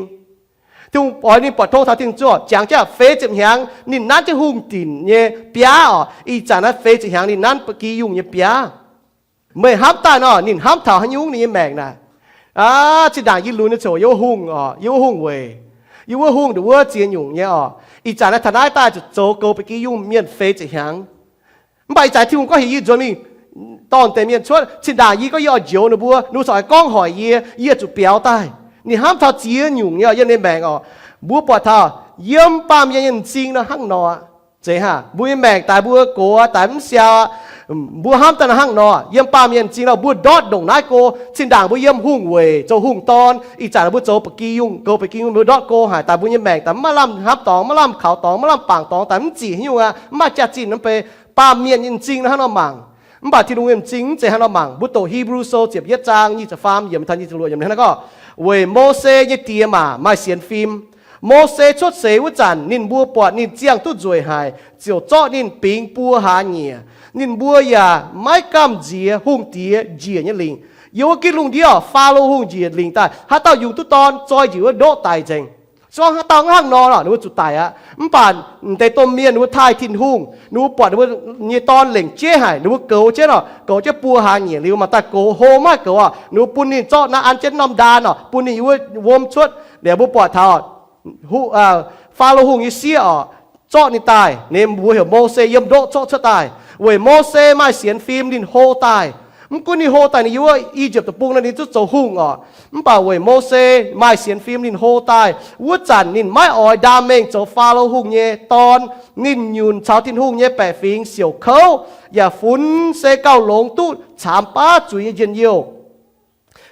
Tin-Hungh oix ninh buatc tong taux Tin-Hungh zuoqv, jangx jienv feix ziepc hnyangx ninh nanv jienv hungh dinc nyei biaav oc. Ih zanc naaiv feix ziepc hnyangx ninh nanv ba'gi yungh nyei biaav. Meih hnamv daaih nor, ninh hnamv taux haaix nyungc ninh nyei maengc naaic? Aav, zinh ndaangc yie lunx nyei ziouc yiem wuov hungh oc, yiem wuov hungh weic, yiem wuov hungh nduqc wuov ziex nyungc nyei oc. Ih zanc naaiv taux naaiv daaih zuqc zoux goux ba'gi yungh mienh feix ziepc hnyangx. Mv baac ih zanc Tin-Hungh gorngv heuc yie nzuonx mingh dorh deix mienh cuotv. Zinh ndaangc yie gorngv yie oix njoux ninh mbuo, ninh mbuo corc oix gorngv hoic yie, yie zuqc biaux daaih. Ninh hnamv taux ziex nyungc nyei yiem ninh maengc oc. Mbuo buatc taux yiem baamh mienh nyei m'zing nor hnangv nor aqv. Zeiz hnangv mbuo nyei maengc daaih mbuo gox daaih mv siau aqv. Mbuo hnamv daaih nor hnangv nor, yiem baamh mienh m'zing nor mbuo ndortv ndongc naaiv go. Zinh ndaangc mbuo yiem hungh weic zoux hungh dorn, ih zanc mbuo zoux ba'gi yungh, goux ba'gi yungh mbuo ndortv go haic daaih, mbuo nyei maengc daaih maiv lamh hnamv dorngx, maiv lamh kaux dorngx, maiv lamh bangc dorngx, daaih mv zic haaix nyungc aqv, mv maaih jaax-zinh mv bei. Baamh mienh nyei m'zing nor hnangv nor mangc. Mv baac Tin-Hungh nyei m'zing mv zeiz hnangv nor mangc. Mbuo doqc Hebrew Sou ziepc yietv zaang nyic ziepc faam yiemc taux nyic ziepc luoqc yiemc hnangv naaiv gorngv, weic Mose nyei die maac maaih sienx fim. Mose cuotv seix wuov zanc ninh mbuo buatc ninh ziangh duqv nzueic haic, ziouc zorqv ninh bingx buo hlaax nyieqc. Ninh mbuo yaac maiv gamh nziex hungh diex njiec nyei lingc. Yiem wuov gitv lungh ndiev, Faalo hungh njiec lingc daaih, haaix dauh yungz duqv dorn zoi njiec wuov ndoqv daic nzengc. Se gorngv haaix dauh hnangv nor lorqc, ninh mbuo zuqc daic aqv. Mv baac m'deix domh mienh ninh mbuo taaih Tin-Hungh, ninh mbuo buatc ninh mbuo nyei dorn lengc jeiv haic, ninh mbuo goux jienv oc, goux jienv buo hlaax nyeic liuz, maaih daaih goux hlo maiv goux oc, ninh mbuo bun ninh zorqv naaiv an jienv norm ndaan oc, bun ninh wuov wuom cuotv. Liuz mbuo buatc taux Faalo Hungh nyei sieqv oc, zorqv ninh daaih, ninh mbuox heuc Mose yiem ndoqv zorqv cuotv daaih, weic Mose maaih sienx fim ninh hlo daaih. Mv gunv ninh hlo daaih ninh yiem wuov I^yipv Deic-Bung nor ninh zungv zoux hungh oc. Mv baac weic Mose maaih sienx fim ninh hlo daaih, wuov zanc ninh maiv oix ndaam mengh zoux Faalo Hungh nyei dorn. Ninh nyunc caux Tin-Hungh nyei baeqc fingx siouc kouv, yaac funx se gauh longx duqv caamx baav zuiz nyei njien-youh.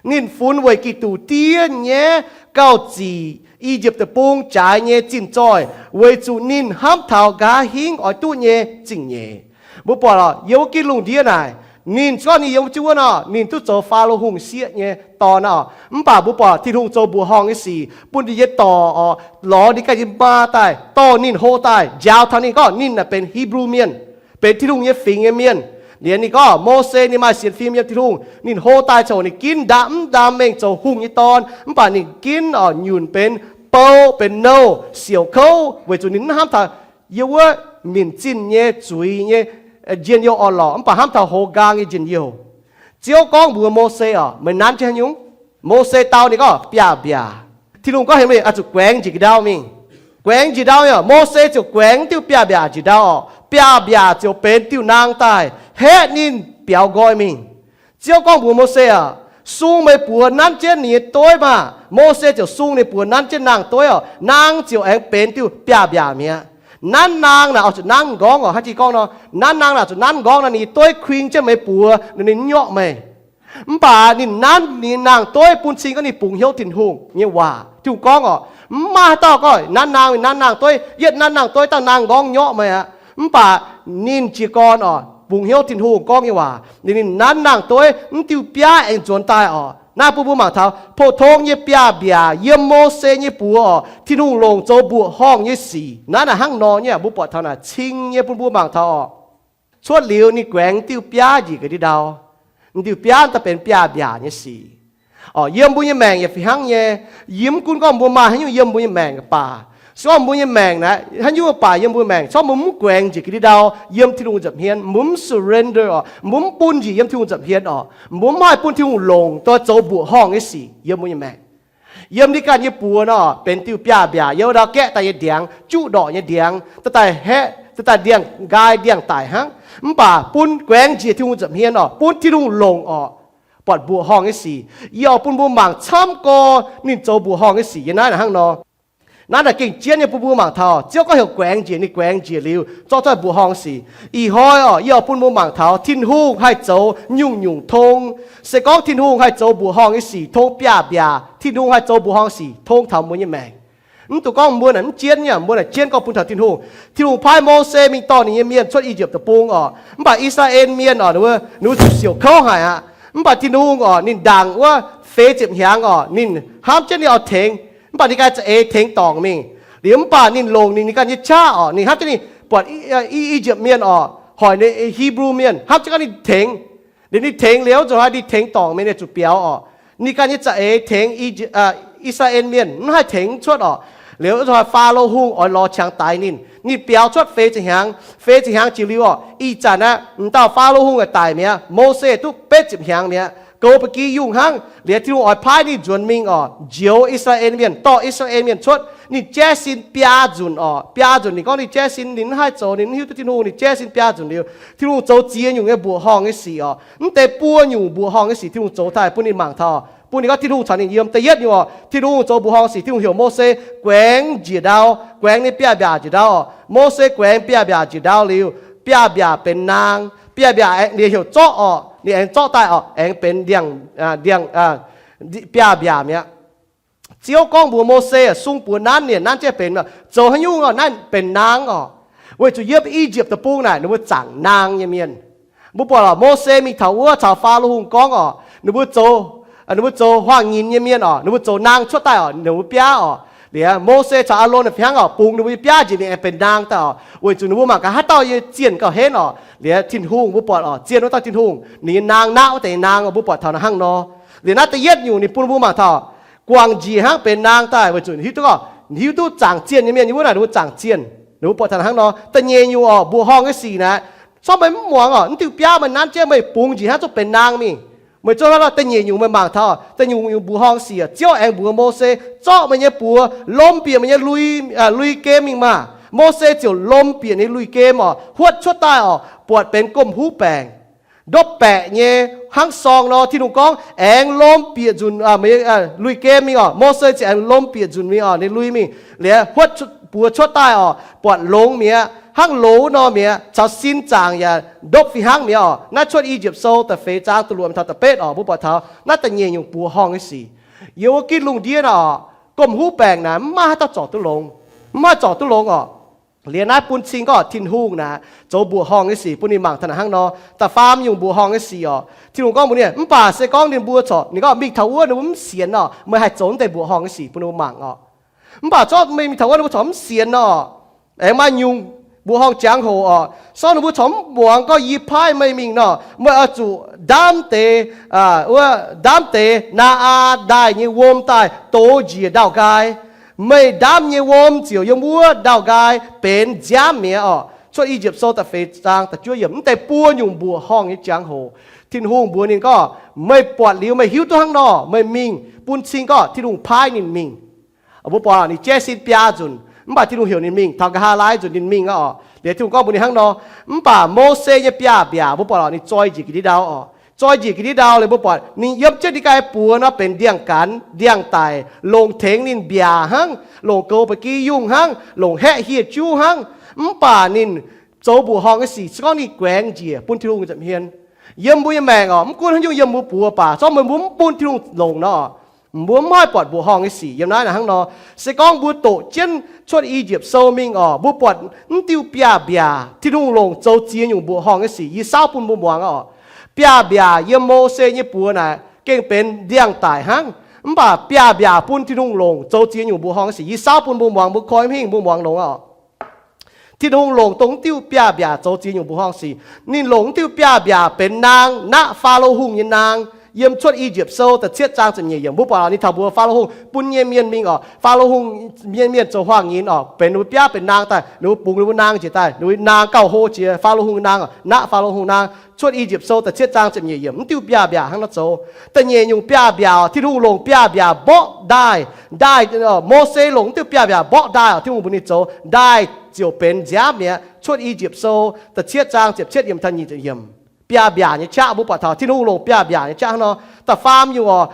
Ninh funx weic Giduc diev nyaiv gauh zic I^yipv Deic-Bung jaaix nyei zinh zoih, weic zuqc ninh hnamv taux nqa'haav hingv oix duqv nyei zingh nyeic. Mbuo buatc oc, yiem wuov gitv lungh ndiev naaic, ninh se gorngv ninh yiem jienv wuov nor, ninh duqv zoux Faalo Hungh sieqv nyei dorn oc. Mv baac mbuo buatc Tin-Hungh zoux mbuoqc horngh nyei sic bun ninh nyei dorc oc, lorz ninh ganh nyei maa daaih, dorh ninh hlo daaih, njaaux taux ninh gorngv ninh naaic benx Hipv^lu Mienh, benx Tin-Hungh nyei fingx nyei mienh. Liuz ninh gorngv Mose ninh maaih sienx fim yiem Tin-Hungh, ninh hlo daaih ziouc ninh ginv ndaam mv ndaam mengh zoux hungh nyei dorn, mv baac ninh ginv oc nyunc benx bou benx nouh siouc kouv, weic zuqc ninh mv hnamv taux yiem wuov minc zinh nyei zuiz nyei njien-youh orn-lorqc, mv baac hnamv taux hoz nqaang nyei njien-youh. Ziouv gorngv mbuox Mose oc, meih nanv jienv haaix nyungc? Mose dau ninh gorngv biaav-mbiaac. Tin-Hungh gorngv heuc ninh oix zuqc guaengx njiec ga'ndau mingh. Guaengx njiec ndau mingh oc. Mose ziouc guaengx diuh biaav-mbiaac njiec ndau oc. Biaav-mbiaac ziouc benx diuh naang daaih haeqv ninh biaux nqoi mingh. Ziouv gorngv mbuox Mose oc, sung meih buoz nanv jienv ninh nyei dueiv maah. Mose ziouc sung ninh buoz nanv jienv naang-dueiv oc. Naang ziouc aengx benx diuh biaav-mbiaac mi'aqv. Nanv naang naaic oix zuqc nanv m'nqorngv oc. Hnangv jiex gorngv nor, nanv naang naaic zuqc nanv m'nqorngv nor, ninh nyei dueiv kuing jienv meih buoz, ninh mv nyorqv meih. Mv baac ninh nanv ninh naang-dueiv bun cing gorngv ninh bungx hnyouv Tin-Hungh nyei waac. Tin-Hungh gorngv oc, mv maaih haaix dauh gorngv nanv naang, ninh nanv naang-dueiv, yietv nanv naang-dueiv dangh naang m'nqorngv nyorqv meih aqv. Mv baac ninh jiez gorn oc, bungx hnyouv Tin-Hungh gorngv nyei waac, ninh nanv naang-dueiv, mv diuh biaav aengx nzuonx daaih oc. Naaiv bun mbuo mangc taux pou-tong nyei biaav-mbiaac yiem Mose nyei buoz oc, Tin-Hungh longc zoux mbuoqc horngh nyei sic. Naaiv naaic hnangv nor nyei, mbuo buatc taux naaic cing nyei bun mbuo mangc taux oc. Cuotv liuz ninh guaengx diuh biaav njiec ga'ndiev ndau. Diuh biaav daaih benx biaav-mbiaac nyei sic. Oc, yiem mbuo nyei maengc yaac fih hnangv nyei. Yie mv gunv gorngv mbuo maaih haaix nyungc yiem mbuo nyei maengc baac, se gorngv mbuo nyei maengc naaiv haaix nyungc baac yiem mbuo maengc, se gorngv mbuo mv guaengx njiec ga'ndiev ndau yiem Tin-Hungh nza'hmien, mbuo mv surrender oc, mbuo mv bun njiec yiem Tin-Hungh nza'hmien oc, mbuo mv haih bun Tin-Hungh longc daaih zoux mbuoqc horngh nyei sic yiem mbuo nyei maengc. Yiem ninh ganh nyei buoz nor benx diuh biaav-mbiaac, yiem ndau gaeqv daaih nyei ndiangx, juqv ndorqc nyei ndiangx, daaih haeqv, daaih ndiangx nqaai ndiangx daic hnangv. Mv baac bun guaengx njiec Tin-Hungh nza'hmien oc, bun Tin-Hungh longc oc, buatc mbuoqc horngh nyei sic. Yie oix bun mbuo mangc camv gorx ninh zoux mbuoqc horngh nyei sic yiem naaiv hnangv nor. Naaiv naaic gengh jienv nyei bun mbuo mangc taux Ziouv gorngv heuc guaengx njiec, ninh guaengx njiec liuz zorqv cuotv mbuoqc horngh sic. Ih hnoi oc, yie oix bun mbuo mangc taux Tin-Hungh haih zoux nyungc-nyungc tong. Se gorngv Tin-Hungh haih zoux mbuoqc horngh nyei sic tong biaav-mbiaac, Tin-Hungh haih zoux mbuoqc horngh sic tong taux mbuo nyei maengc. Mv dungx gorngv mbuo naaic mv jienv nyei, mbuo naaic jienv gorngv bun taux Tin-Hungh. Tin-Hungh paaiv Mose mingh dorh ninh nyei mienh cuotv I^yipv Deic-Bung oc. Mv baac I^saa^laa^en Mienh oc, ninh mbuo zuqc siouc kouv haic aqv. Mv baac Tin-Hungh oc, ninh ndaangc wuov feix ziepc hnyangx oc, ninh hnamv jienv ninh oix tengx, mv baac ninh ganh za'eix tengx dorngc mingh. Liuz mv baac ninh longc ninh, ninh ganh nyei qaqv oc, ninh hnamv jienv ninh buatc I^yipv Mienh oc, hoic ninh Hipv^lu Mienh, hnamv jienv gorngv ninh tengx. Liuz ninh tengx liuz, zuqc haaix ninh tengx dorngc mingh, ninh zuqc biaux oc. Ninh ganh nyei za'eix tengx I^saa^laa^en Mienh mv haih tengx cuotv oc. Liuz zuqc haaix Faalo Hungh oix lorz qangx daix ninh. Ninh biaux cuotv feix ziepc hnyangx, feix ziepc hnyangx jiex liuz oc, ih zanc aqv, m'dauh Faalo Hungh daic mi'aqv, Mose duqv betv ziepc hnyangx mi'aqv, goux ba'gi yungh hnangv. Liuz Tin-Hungh oix paaiv ninh nzuonx mingh oc, njoux I^saa^laa^en Mienh, dorh I^saa^laa^en Mienh cuotv. Ninh jaiv sin biaa nzunc oc. Biaa nzunc ninh gorngv ninh jaiv sin, ninh mv haih zoux, ninh mv hiuv duqv Tin-Hungh, ninh jaiv sin biaa nzunc liuz, Tin-Hungh zoux ziex nyungc nyei mbuoqc horngh nyei sic oc. Mv deix buo nyungc mbuoqc horngh nyei sic Tin-Hungh zoux daaih bun ninh mangc taux, bun ninh gorngv Tin-Hungh caux ninh yiem. Da'yietv nyungc oc, Tin-Hungh zoux mbuoqc horngh sic, Tin-Hungh heuc Mose guaengx njiec ndau, guaengx ninh biaav-mbiaac njiec ndau oc. Mose guaengx biaav-mbiaac njiec ndau liuz, biaav-mbiaac benx naang. Biaav-mbiaac aengx ninh heuc zorqv oc, ninh aengx zorqv daaih oc, aengx benx ndiangx, ndiangx, biaav-mbiaac mi'aqv. Ziouv gorngv mbuox Mose, sung buoz nanv, ninh nanv jienv benx, zoux haaix nyungc oc, naaiv benx naang oc. Weic zuqc yiem I^yipv Deic-Bung naaic ninh mbuo zaangc naang nyei mienh. Mbuo buatc oc, Mose mingh taux wuov caux Faalo Hungh gorngv oc, ninh mbuo zoux, ninh mbuo zoux huaang-nyinz nyei mienh oc, ninh mbuo zoux naang cuotv daaih oc, ninh mbuo biaav oc. Liuz Mose caux Aalon fih hnangv oc, bungx ninh mbuo nyei biaav njiec mingh aengx benx naang daaih oc. Weic zuqc ninh mbuo mangc gaax haaix dauh nyei zienh gauh henv oc. Liuz Tin-Hungh mbuo buatc oc, zienh wuov dauh Tin-Hungh, ninh nyei naang naqv wuov deix nyei naang oc, mbuo buatc taux naaiv hnangv nor. Liuz naaiv da'yietv nyungc ninh bun mbuo mangc taux guangc njiec hnangv benx naang daaih, weic zuqc hiuv duqv oc, hiuv duqv zaangc zienh nyei mienh nyei wuov naaic, ninh mbuo zaangc zienh. Ninh mbuo buatc taux hnangv nor. Da'nyeic nyungc orqc, mbuoqc horngh nyei sic naaic, sortv meih mv muangx orqc, mv diuh biaav meih nanv jienv meih bungx njiec hnangv zuqc benx naang mingh. Meih zungv hnangv nor, da'nyeic nyungc meih mangc taux da'nyeic nyungc mbuoqc horngh sic orqc, Ziouv aengx mbuox Mose, Zorqv meih nyei buoz lomh bieqc meih nyei lui, lui-gem mingh maah! Mose ziouc lomh bieqc ninh lui-gem orqc, huotv cuotv daaih orqc, buatc benx gomh huv baengc, ndopv baeqc nyei, hnangv sorng nor. Tin-Hungh gorngv, Aengx lomh bieqc nzunc lui-gem mingh orqc. Mose ziouc aengx lomh bieqc nzunc mingh orqc, ninh lui mingh. Liuz huotv buoz cuotv daaih orqc, buatc longx mi'aqv, hnangv loz nor mi'aqv, caux sin zaangc yaac ndopv fih hnangv mi'aqv orqc. Naaiv Cuotv I^yipv Sou da'feix zaang da'luoqc taux da'betv orqc, mbuo buatc taux naaiv da'nyeic nyungc mbuoqc horngh nyei sic. Yiem wuov gitv lungh ndiev naaic orqc, gomh huv baengc naaic mv maaih haaix dauh zorc duqv longx, mv maaih zorc duqv longx orqc. Liuz naaiv bun cing gorngv Tin-Hungh naaic zoux mbuoqc horngh nyei sic bun ninh mangc taux naaic hnangv nor. Da'faam nyungc mbuoqc horngh nyei sic orqc, Tin-Hungh gorngv mbuox ninh, Mv baac se gorngv ninh mbuo corc, ninh gorngv mingh taux wuov ninh mbuo mv sienx orqc, meih haih zoux naaiv deix mbuoqc horngh nyei sic bun ninh mbuo mangc orqc. Mv baac zorqv meih mingh taux wuov ninh mbuo corc mv sienx orqc. Aengx maaih nyungc mbuoqc horngh jangx-hoc orqc, sortv ninh mbuo corc mv muangx gorngv yie paaiv meih mingh nor, meih oix zuqc ndaamv deix, wuov ndaamv deix naa^aa ndaaih nyei wuom daaih dox njiec ndau-nqaai. Meih ndaamv nyei wuom ziouc yiem wuov ndau-nqaai benx nziaamv mi'aqv orqc. Cuotv I^yipv Sou da'feix zaang da'juov yiemc. Mv deix buo nyungc mbuoqc horngh nyei jangx-hoc, Tin-Hungh mbuox ninh gorngv, Meih buatc liuz meih hiuv duqv hnangv nor, meih mingh. Bun cing gorngv Tin-Hungh paaiv ninh mingh. Mbuo buatc lorqc, ninh jaiv sin biaa nzunc, mv baac Tin-Hungh heuc ninh mingh. Taux nqa'haav laai nzunc ninh mingh aqv orqc. Liuz Tin-Hungh gorngv mbuox ninh hnangv nor. Mv baac Mose nyei biaav-mbiaac, mbuo buatc lorqc, ninh zoi njiec ga'ndiev ndau orqc. Zoi njiec ga'ndiev ndau liuz mbuo buatc ninh yiem jienv ninh ganh buoz nor benx ndiangx-ganx ndiangx-daic, longc tengx ninh mbiaac hnangv, longc goux ba'gi yungh hnangv, longc haeqv hieh juv hnangv. Mv baac ninh zoux mbuoqc horngh nyei sic se gorngv ninh guaengx njiec bun Tin-Hungh nza'hmien. Yiem mbuo nyei maengc orqc, mv gunv haaix nyungc yiem mbuo buoz baac, zorqv meih mbuo mv bun Tin-Hungh longc nor, mbuo mv haih buatc mbuoqc horngh nyei sic yiem naaiv naaic hnangv nor. Se gorngv mbuo doqc jienv Cuotv I^yipv Sou mingh orqc, mbuo buatc mv diuh biaav-mbiaac Tin-Hungh longc zoux ziex nyungc mbuoqc horngh nyei sic. Yie saauv bun mbuo muangx orqc. Biaav-mbiaac yiem Mose nyei buoz naaic gengh benx ndiangx-daic hnangv. Mv baac biaav-mbiaac bun Tin-Hungh longc zoux ziex nyungc mbuoqc horngh nyei sic. Yie saauv bun mbuo muangx, mbuo koi hingh mbuo muangx longx orqc. Tin-Hungh longc dongh diuh biaav-mbiaac zoux ziex nyungc mbuoqc horngh sic. Ninh longc diuh biaav-mbiaac benx naang, naqv Faalo Hungh nyei naang. Yiem Cuotv I^yipv Sou da'cietv zaang ziepc nyeic yiemc, mbuo buatc lorqc, ninh taux mbuox Faalo Hungh bun nyei mienh mingh orqc. Faalo Hungh nyei mienh zoux huaang-nyinz orqc, benx ninh mbuo biaav benx naang daaih, ninh mbuo bungx ninh mbuo naang njiec daaih, ninh mbuo naang gauh hlo jiex Faalo Hungh nyei naang orqc, naqv Faalo Hungh naang. Cuotv I^yipv Sou da'cietv zaang ziepc nyeic yiemc, mv diuh biaav-mbiaac hnangv nor zoux. Da'nyeic nyungc biaav-mbiaac orqc, Tin-Hungh longc biaav-mbiaac mborqv ndaaih. Ndaaih, Mose longc mv diuh biaav-mbiaac mborqv ndaaih orqc, Tin-Hungh mbuox ninh zoux, ndaaih ziouc benx nziaamv mi'aqv. Cuotv I^yipv Sou da'cietv zaang ziepc cietv yiemc taux nyic ziepc yiemc. Biaav-mbiaac nyei qaqv, mbuo buatc taux Tin-Hungh longc biaav-mbiaac nyei qaqv hnangv nor. Da'faam nyungc orqc,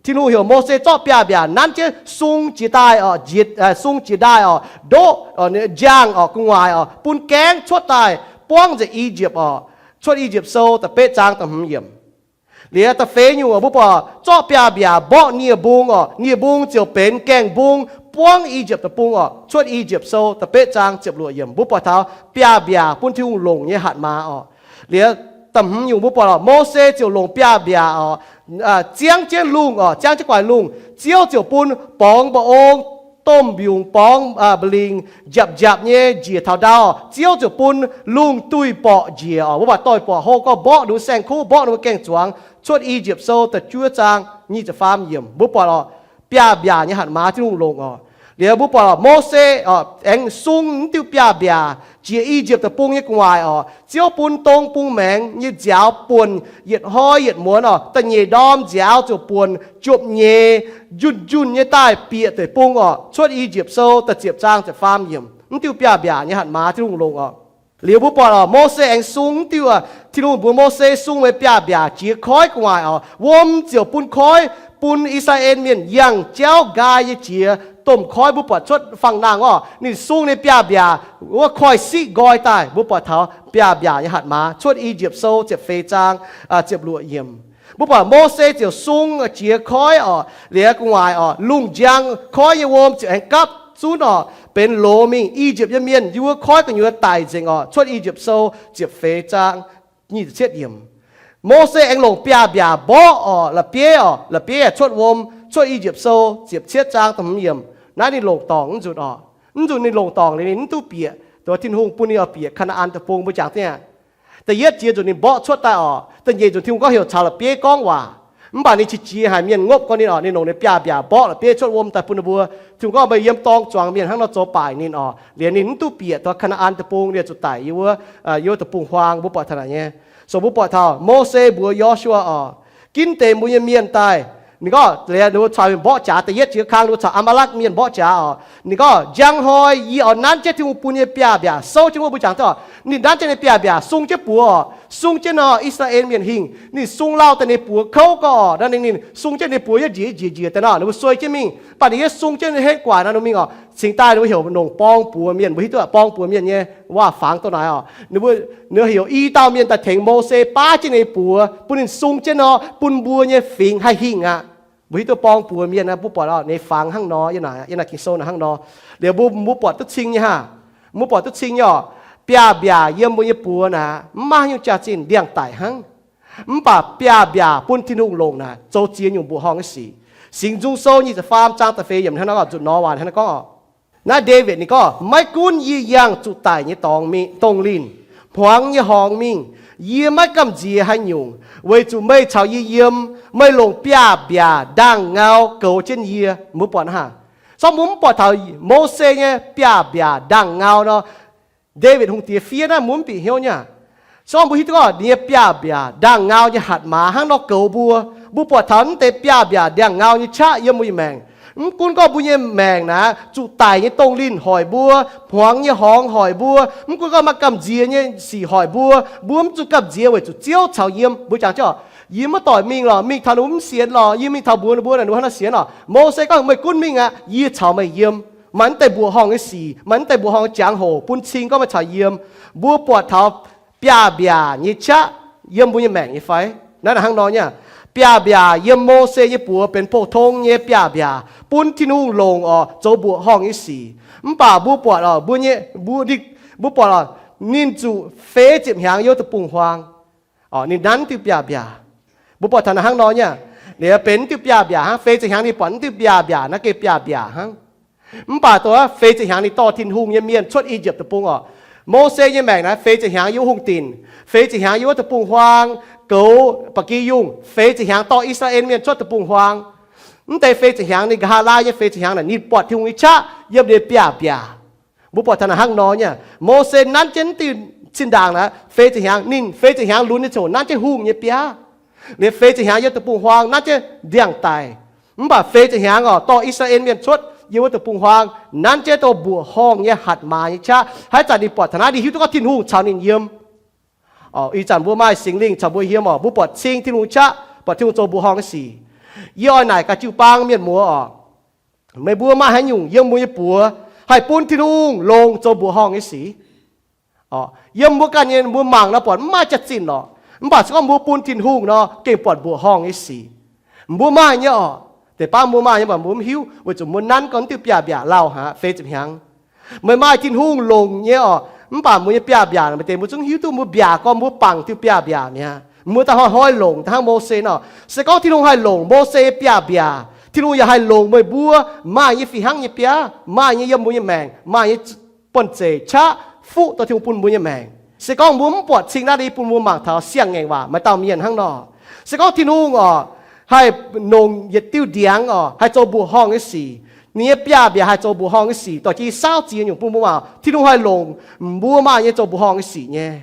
Tin-Hungh heuc Mose zorqv biaav-mbiaac nanv jienv sung jiex daaih orqc, jiex, sung jiex ndaaih orqc, ndoqv, njang orqc, gu'nguaaic orqc, bun gaengv cuotv daaih buangv nzengc I^yipv orqc. Cuotv I^yipv Sou da'betv zaang da'hmz yiemc. Liuz da'feix nyungc orqc, mbuo buatc zorqv biaav-mbiaac mborqv nie-mbung orqc, nie-mbung ziouc benx gaengh mbung buangv I^yipv Deic-Bung orqc. Cuotv I^yipv Sou da'betv zaang ziepc luoqc yiemc, mbuo buatc taux biaav-mbiaac bun Tin-Hungh longc nyei hatc maaz orqc. Liuz da'hmz nyungc mbuo buatc orqc, Mose ziouc longc biaav-mbiaac orqc, ziangv jienv lungh orqc, ziangv jienv gu'nguaaic lungh. Ziouv ziouc bun borngz mba'ong, domh mbiungc borngz, mba'lingc njapc njapc nyei njiec taux ndau. Ziouv ziouc bun lungh duih borqc njiec orqc. Mbuo buatc doix-borqc hlo gorngv mborqv ninh mbuo saeng-kuv, mborqv ninh mbuo gaeng-zuangx. Cuotv I^yipv Sou da'juov zaang nyic ziepc faam yiemc, mbuo buatc orqc, biaav-mbiaac nyei hatc maaz Tin-Hungh longc orqc. Liuz mbuo buatc orqc, Mose orqc, aengx sung mv diuh biaav-mbiaac jiex I^yipv Deic-Bung nyei gu'nguaaic orqc. Ziouv bun dong bung maengx nyei nziaaux buonc yietc hnoi yietc muonz orqc. Da'nyeic ndorm nziaaux ziouc buonc jopv-nyeiz njunh njunh nyei daaih bieqc deic-bung orqc. Cuotv I^yipv Sou da'ziepc zaang ziepc faam yiemc, mv diuh biaav-mbiaac nyei hatc maaz Tin-Hungh longc orqc. Liuz mbuo buatc orqc, Mose aengx sung mv diuh, Tin-Hungh mbuox Mose sung meih biaav-mbiaac jiex koiv gu'nguaaic orqc, wuom ziouc bun koiv, bun I^saa^laa^en Mienh yangh jauv nqaai nyei jiex domh koiv. Mbuo buatc cuotv fangx-nangh orqc, ninh sung ninh biaav-mbiaac wuov koiv-siqv nqoi daaih. Mbuo buatc taux biaav-mbiaac nyei hatc maaz. Cuotv I^yipv Sou ziepc feix zaang ziepc luoqc yiemc, mbuo buatc Mose ziouc sung jiex koiv orqc, liuz gu'nguaaic orqc, lungh njang, koiv nyei wuom ziouc aengx gapv zunv orqc, benx loz mingh. I^yipv nyei mienh yiem wuov koiv gu'nyuoz daic nzengc orqc. Cuotv I^yipv Sou ziepc feix zaang nyic ziepc cietv yiemc. Mose aengx longc biaav-mbiaac mborqv orqc la'bieiv orqc, la'bieiv yaac cuotv wuom. Cuotv I^yipv Sou ziepc cietv zaang da'hmz yiemc. Naaiv ninh longc dorngc mv nzunc orqc. Mv nzunc ninh longc dorngc liuz ninh mv duqv bieqc, dongh Tin-Hungh bun ninh oix bieqc Kaa^naa^an Deic-Bung mbuo jangx dingh. Da'yietv jiex nzunc ninh mborqv cuotv daaih orqc. Da'nyeic nzunc Tin-Hungh gorngv heuc caux la'bieiv gorngv waac. Mv baac ninh qiex jiez haic mienh ngopv gorn ninh oc. Ninh longc ninh biaav-mbiaac mborqv la'bieiv cuotv wuom daaih bun ninh mbuo. Tin-Hungh gorngv, Meih yiem dorng zuangx mienh hnangv nor zoux baaic ninh oc. Liuz ninh mv duqv bieqc taux Kaa^naa^an Deic-Bung, liuz zuqc daic yiem wuov, yiem wuov deic-bung-huaang. Mbuo buatc taux naaic nyei. So mbuo buatc taux Mose mbuox Yo^su^waa oc, ginv deix mbuo nyei mienh daaih. Ninh gorngv liuz ninh mbuo caux mienh mborqv jaax, da'yietv jiex kang ninh mbuo caux Aa^maa^lakv mienh mborqv jaax oc. Ninh gorngv, Njang hnoi yie oix nanv jienv Tin-Hungh bun nyei biaav-mbiaac souv jienv wuov. Mbuo jangx duqv oc, ninh nanv jienv ninh biaav-mbiaac sung jienv buoz oc, sung jienv nor Israel mienh hingh. Ninh sung lauh daaih ninh buoz kouv gau oc. Naaiv ninh, ninh sung jienv ninh buoz yaac njiec njiec njiec daaih nor, ninh mbuo suei jienv mingh. Mv baac ninh yaac sung jienv henv guaax nor ninh mingh oc. Cingx daaih ninh mbuo heuc nongc borng buoz mienh. Mbuo hiuv duqv borng buoz mienh nyei waac-fangx dongh naaic oc. Ninh mbuo, ninh heuc i dauh mienh daaih tengx Mose baav jienv ninh buoz, bun ninh sung jienv nor, bun mbuo nyei fingx haih hingh aqv. Mbuo hiuv duqv borng buoz mienh, mbuo buatc ninh fangx hnangv nor, yiem naaic, yiem naaic Ging-Sou naaic hnangv nor. Liuz mbuo, mbuo buatc duqv cing nyei haah? Mbuo buatc duqv cing nyei oc. Biaav-mbiaac yiem mbuo nyei buoz naaic mv maaih haaix nyungc jaax-zinh, ndiangx-daic hnangv. Mv baac biaav-mbiaac bun Tin-Hungh longc naaic zoux ziex nyungc mbuoqc horngh nyei sic. Singx Nzung Sou nyic ziepc faam zaang da'feix yiemc hnangv nor zuqc nor waac hnangv nor gorngv oc. Naaiv Ndaawitv ninh gorngv, Maiv gunv yie yangh zuqc daic nyei dorngx mingh, dongh linh, hmuangx nyei horngz mingh, yie maiv gamh nziex haaix nyungc, weic zuqc meih caux yie yiem. Meih longc biaav-mbiaac ndaangh-ngau goux jienv yie. Mbuo buatc hnangv, sorng mbuo mv buatc taux Mose nyei biaav-mbiaac ndaangh-ngau nor. Ndaawitv Hungh Diex fiev naaiv mbuo mv bieqc hnyouv nyei. Sorng mbuo hiuv duqv gorngv ninh nyei biaav-mbiaac ndaangh-ngau nyei hatc maaz hnangv nor goux mbuo. Mbuo buatc taux mv deix biaav-mbiaac ndaangh-ngau nyei qaqv yiem mbuo nyei maengc. Mv gunv gorngv mbuo nyei maengc naaic zuqc daic nyei dongh linh hoic mbuo, hmuangx nyei horngz hoic mbuo, mv gunv gorngv maaih gamh nziex nyei sic hoic mbuo, mbuo mv zuqc gamh nziex weic zuqc Ziouv caux yiem. Mbuo jangx jienv, Yie maiv doic mingh lorqc, mingh taux ninh mbuo mv sienx lorqc, yie mingh taux mbuox ninh mbuo, ninh mbuo hnangv nor sienx lorqc. Mose gorngv, Meih gunv mingh aqv, yie caux meih yiem. Maaih mv deix mbuoqc horngh nyei sic, maaih mv deix mbuoqc horngh nyei jangx-hoc bun cing gorngv meih caux yiem. Mbuo buatc taux biaav-mbiaac nyei qaqv yiem mbuo nyei maengc nyei fai? Naaiv hnangv nor nyei. Biaav-mbiaac yiem Mose nyei buoz benx pou-tong nyei biaav-mbiaac bun Tin-Hungh longc oc zoux mbuoqc horngh nyei sic. Mv baac mbuo buatc oc, mbuo nyei, mbuo, mbuo buatc oc, ninh zuqc feix ziepc hnyangx yiem deic-bung-huaang. Ninh nanv diuh biaav-mbiaac. Mbuo buatc taux naaiv hnangv nor nyei. Liuz benx diuh biaav-mbiaac hnangv, feix ziepc hnyangx ninh buatc diuh biaav-mbiaac naaiv gengh biaav-mbiaac hnangv. Mv baac dongh feix ziepc hnyangx ninh dorh Tin-Hungh nyei mienh cuotv I^yipv Deic-Bung oc. Mose nyei maengc naaiv feix ziepc hnyangx yiem hungh dinc, feix ziepc hnyangx yiem wuov deic-bung-huaang, goux ba'gi yungh, feix ziepc hnyangx dorh I^saa^laa^en mienh cuotv deic-bung-huaang. Mv deix feix ziepc hnyangx ninh nqa'haav laai nyei feix ziepc hnyangx naaic ninh buatc Tin-Hungh nyei qaqv yiem ninh biaav-mbiaac. Mbuo buatc taux naaiv hnangv nor nyei. Mose nanv jienv diuh zinh ndaangc naaiv feix ziepc hnyangx, ninh feix ziepc hnyangx lunx nyei ziangh hoc nanv jienv hungh nyei biaav. Liuz feix ziepc hnyangx yiem deic-bung-huaang nanv jienv ndiangx-daic. Mv baac feix ziepc hnyangx oc dorh I^saa^laa^en mienh cuotv yiem wuov deic-bung-huaang nanv jienv dongh mbuoqc horngh nyei hatc maaz nyei qaqv. Haaix zanc ninh buatc taux naaiv ninh hiuv duqv gorngv Tin-Hungh caux ninh yiem. Ih zanc mbuo maaih Singx Lingh caux mbuo yiem oc, mbuo buatc cing Tin-Hungh qaqv, buatc Tin-Hungh zoux mbuoqc horngh nyei sic. Yie oix naaic gaax jiu-baang mienh muoz oc, meih mbuo maaih haaix nyungc yiem mbuo nyei buoz haih bun Tin-Hungh longc zoux mbuoqc horngh nyei sic? Yiem mbuo ganh nyei mbuo mangc nor buatc mv maaih jaax-zinh lorqc. Mv baac se gorngv mbuo bun Tin-Hungh nor gengh buatc mbuoqc horngh nyei sic. Mbuo maaih nyei oc. Deix baav mbuo maaih nyei, mv baac mbuo mv hiuv, weic zuqc mbuo nanv gorn diuh biaav-mbiaac lauh aqv, feix ziepc hnyangx. Meih maaih Tin-Hungh longc nyei oc, mv baac mbuo nyei biaav-mbiaac maaih deix mbuo zungv hiuv duqv mbuo mbiaac gorn mbuo bangc diuh biaav-mbiaac mi'aqv. Mbuo daaih hnoi-hnoi longc hnangv Mose nor. Se gorngv Tin-Hungh haih longc Mose nyei biaav-mbiaac, Tin-Hungh yaac haih longc meih mbuo maaih nyei fih hnangv nyei biaav, maaih nyei yiem mbuo nyei maengc, maaih nyei buonv-zeic qaqv fuqv dongh Tin-Hungh bun mbuo nyei maengc. Se gorngv mbuo mv buatc cing naaiv, bun mbuo mangc taux siang-ngaengc waac maaih dauh mienh hnangv nor. Se gorngv Tin-Hungh oc haih longc yietc diuh ndiangx oc haih zoux mbuoqc horngh nyei sic, ninh nyei biaav-mbiaac haih zoux mbuoqc horngh nyei sic, dorh jienv saauv ziex nyungc bun mbuo mangc Tin-Hungh haih longc mbuo maaih nyei zoux mbuoqc horngh nyei sic nyei.